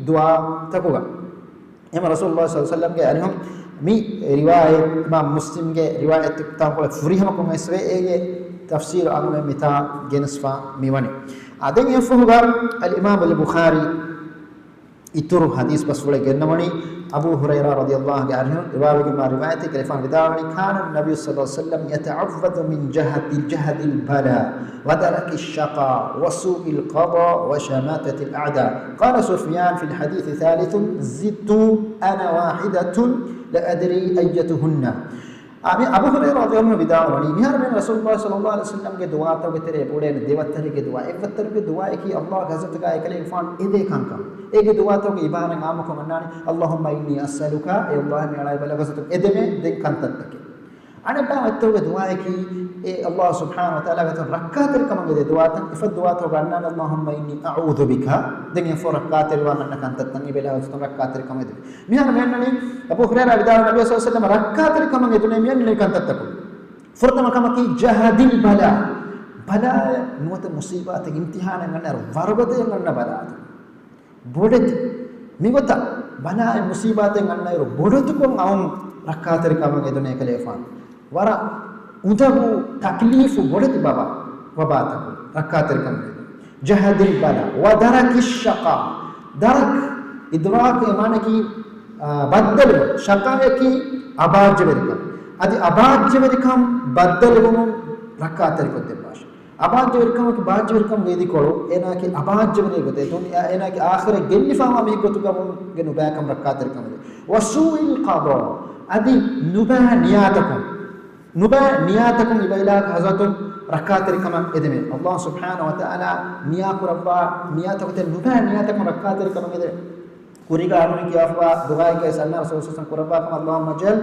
ދުޢާތަކުގަ. އެމަ ރަސޫލުﷲ ޞައްލަﷲ ޢަލައިހި ވަސައްލަމްގެ އަރިހުން މި ރިވާޔަތް އިމާމް މުސްލިމްގެ ރިވާޔަތްތަކުގަ ފުރިހަމަކޮށް އައިސްވޭ، އޭގެ ތަފްސީރު އަޅަމެން މިތާ ގެނެސްފާ މިވަނީ. އާ، ދެން އެއަށްފަހުގަ އަލްއިމާމު އަލްބުޚާރީ އިތުރު ޙަދީޘް ބަސްފުޅެއް ގެންނަވަނީ، އަބޫ ހުރައިރާ ރަޟިޔަﷲ ޢަންހު ރިވާވެގެންވާ ރިވާޔަތެއް ކަލޭފާނު ވިދާޅުވަނީ، كان النبي صلى الله عليه وسلم يتعوذ من جهد، جهد البلاء، ودرك الشقاء، وسوء القضاء، وشماتة الأعداء. قال سفيان في الحديث الثالث زدت أنا واحدة لا أدري أيتهن. އާ، މި އަބޫ ހުރައިރާ ރަޟިޔަﷲ ޢަންހު ވިދާޅުވަނީ، މިހާރު މި ރަސޫލުﷲ ޞައްލަﷲ ޢަލައިހި ވަސައްލަމްގެ ދުޢާތަކުގެ ތެރޭ ބުނޭ ދެވައްތަރެއްގެ ދުޢާ. އެއްވައްތަރުގެ ދުޢާއަކީ އައްލާހު ގަޒަތުގަ އެކަލޭގެފާނު އެދޭ ކަންކަން. އޭގެ ދުޢާތަކުގެ އިބާރާތް އާއްމުކޮށް އަންނާނެ، اللهم إني أسألك، އޭ އައްލާހު މި އަޅާ ބަލާ ގަޒަތު އެދެމޭ ދެން ކަންތައްތަކެއް. އަނެއް ބާވަތްތަކުގެ ދުޢާއަކީ، އޭ އައްލާހު ސުބްޙާނަހު ވަތަޢާލާ ގަޒަތުން ރައްކާތެރިކަމަށް އެދޭ ދުޢާތައް. އެފަދަ ދުޢާތަކުގަ އަންނާނެ، اللهم إني أعوذ بك، ދެން އެފަހު ރައްކާތެރިވާން އަންނަ ކަންތައްތައް އެބަލާ ގަޒަތުން ރައްކާތެރިކަމަށް އެދެމޭ. މިހާރު މިއަންނަނީ، އަބޫ ހުރައިރާ ވިދާޅުވި ނަބީ ޞައްލަﷲ ޢަލައިހި ވަސައްލަމަ ރައްކާތެރިކަމަށް އެދުނޭ މިއަންނަނީ ކަންތައްތަކުން. ފުރަތަމަ ކަމަކީ جهد البلاء. ބަލާއެއް ނުވަތަ މުޞީބާތެއް އިމްތިޙާނެއް އަންނައިރު، ވަރުގަދައެއް އަންނަ ބަލާތައް. ބޮޑެތި. މިގޮތަށް ބަލާއެއް މުޞީބާތެއް އަންނައިރު، ބޮޑެތިކޮށް އައުން ރައްކާތެރިކަމަށް އެދުނޭ ކަލޭފާނު. ވަރަށް އުނދަގޫ ތަކްލީފު ބޮޑެތި ބަބާ، ވަބާތަކުން ރައްކާތެރިކަމަށް އެދުނޭ. جهد البلاء ودرك الشقاء. ދަރަކް، އިދްރާކު އެ މާނައަކީ، އާ، ބައްދަލުވުން، ޝަޤާއަކީ އަބާއްޖަވެރިކަން. އަދި އަބާއްޖަވެރިކަން ބައްދަލުވުމުން ރައްކާތެރިކޮށްދެއްވާށި. އަބާއްޖަވެރިކަމަކީ ބާއްޖަވެރިކަމުގެ އިދިކޮޅު، އޭނާއަކީ އަބާއްޖަވެރި ގޮތެއް، ދުނިޔެ އޭނާއަކީ އާޚިރަތް ގެއްލިފާވާ މީހެއް ގޮތުގަ ވުމުގެ ނުބައިކަން ރައްކާތެރިކަމެވެ. وسوء القضاء، އަދި ނުބައި ނިޔާތަކުން، ނުބައި ނިޔާތަކުން އިބައިލާ ހަޒަތުން ރައްކާތެރިކަމަށް އެދެމެ. އައްލާހު ސުބްޙާނަހު ވަތަޢާލާ ނިޔާކުރައްވާ ނިޔާތަކުތެ ނުބައި ނިޔާތަކުން ރައްކާތެރިކަމަށް އެދެމެ. ކުރީގަ އަޅުގަނޑު ކިޔާފަވާ ދުޢާއެއްގައި އަންނަ ރަސޫލު ޞައްލަﷲ ޢަލައިހި ވަސައްލަމަ ކުރައްވާ ކަމަށް، اللهم اجعل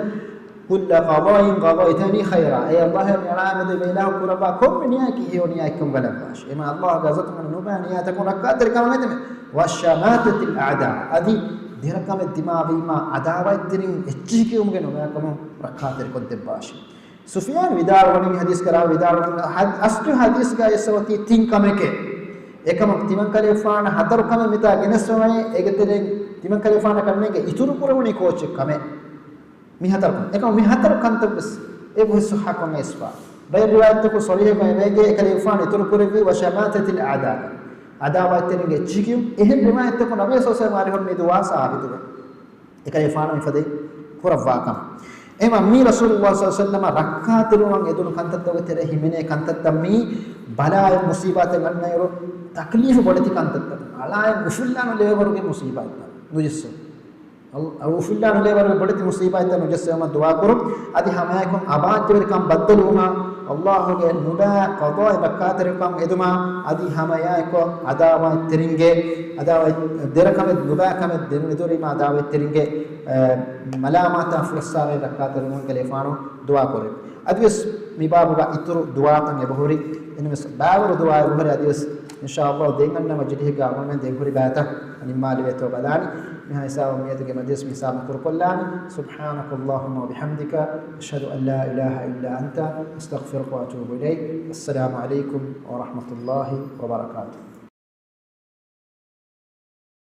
كل قضاء قضيتني خيرا. އޭ އައްލާހު މި އަޅާ މެދު އިބައިލާހު ކުރައްވާ ކޮންމެ ނިޔާއަކީ ހެޔޮ ނިޔާއެއްކަމުގަ ލައްވާށި. އެމަ އައްލާހު ގަޒަތުން އަންނަ ނުބައި ނިޔާތަކުން ރައްކާތެރިކަމަށް އެދެމެ. وشماتة الأعداء، އަދި ދެރަކަމެއް ދިމާވީމާ އަދާވަތްތެރިން އެއްޗިހިކެވުމުގެ ނުބައިކަމުން ރައްކާތެރިކޮށްދެއްވާށި. ސުފިޔާން ވިދާޅުވަނީ މި ޙަދީޘް ކަރާ ވިދާޅުވަނީ ޙަދް-، އަސްލު ޙަދީޘްގައި އެއްސަވަތީ ތިން ކަމެކޭ. އެކަމަކު ތިމަން ކަލޭފާނަށް ހަތަރު ކަމެއް މިތާ ގެނެސްވަމޭ، އޭގެ ތެރެއިން ތިމަން ކަލޭފާނަކަށް ނޭނގެ އިތުރު ކުރެވުނީ ކޯއްޗެއް ކަމެއް. މި ހަތަރު ކަން. އެކަމަކު މި ހަތަރު ކަންތައް ވެސް އެބަހުރި ޞައްޙަކޮށް އައިސްފާ. ބައެއް ރިވާޔަތްތަކުން ޞަރީޙަކޮށް އެބައެގޭ އެކަލޭފާނު އިތުރު ކުރެއްވީ وشماتة الأعداء. އަދާވަތްތެރިންގެ އެއްޗިހިކިޔުން. އެހެން ރިވާޔަތްތަކުން ނަބީ ޞައްލަﷲ ޢަލައިހި ވަސައްލަމަ އަރިހުން މި ދުޢާ ސާބިތުވޭ. އެކަލޭފާނު މިފަދައިން ކުރައްވާކަމަށް. އެމަ މީ ރަސޫލުﷲ ޞައްލަﷲ ޢަލައިހި ވަސައްލަމަ ރައްކާތެރިވާން އެދުނު ކަންތައްތަކުގެ ތެރޭ ހިމެނޭ ކަންތައްތައް މީ ބަލާއެއް މުޞީބާތެއް އަންނައިރު ތަކްލީފު ބޮޑެތި ކަންތައްތައް. އަޅާއެއް އުފުއްލާނުލެވޭވަރުގެ މުޞީބާތްތައް ނުޖެއްސުން. އައު، އައު އުފުއްލާނުލެވޭވަރުގެ ބޮޑެތި މުޞީބާތްތައް ނުޖެއްސެވުމަށް ދުޢާކުރުން. އަދި ހަމައެކުން އަބާއްޖަވެރިކަން ބައްދަލުވުމަށް އައްލާހުގެ ނުބައި ޤަޟާއެއް ރައްކާތެރިކަން އެދުމަށް އަދި ހަމައެއާއެކު އަދާވަތްތެރިންގެ، އަދާވަތް ދެރަކަމެއް ނުބައިކަމެއް ދެނެދުރީމާ އަދާވަތްތެރިންގެ، އެ، މަލާމާތާ ފުރައްސާވެ ރައްކާތެރިވުމަށް ކަލޭފާނު ދުޢާކުރޭ. އަދިވެސް މި ބާބުގަ އިތުރު ދުޢާތައް އެބަހުރި، އެންމެސް ބާވަރު ދުޢާ އެބަހުރި. އަދިވެސް އިންޝާﷲ ދެން އަންނަ މަޖިލީހެއްގަ އަޅުގަނޑުމެން ދެން ހުރި ބައިތައް ނިންމާލެވޭތޯ ބަލާނީ. މިހާ ހިސާބުން މިއަދުގެ މަޖިލިސް މިހިސާބުން ކުރުކޮށްލާނީ. سبحانك اللهم وبحمدك، أشهد أن لا إله إلا أنت، أستغفرك وأتوب إليك. السلام عليكم ورحمة الله وبركاته.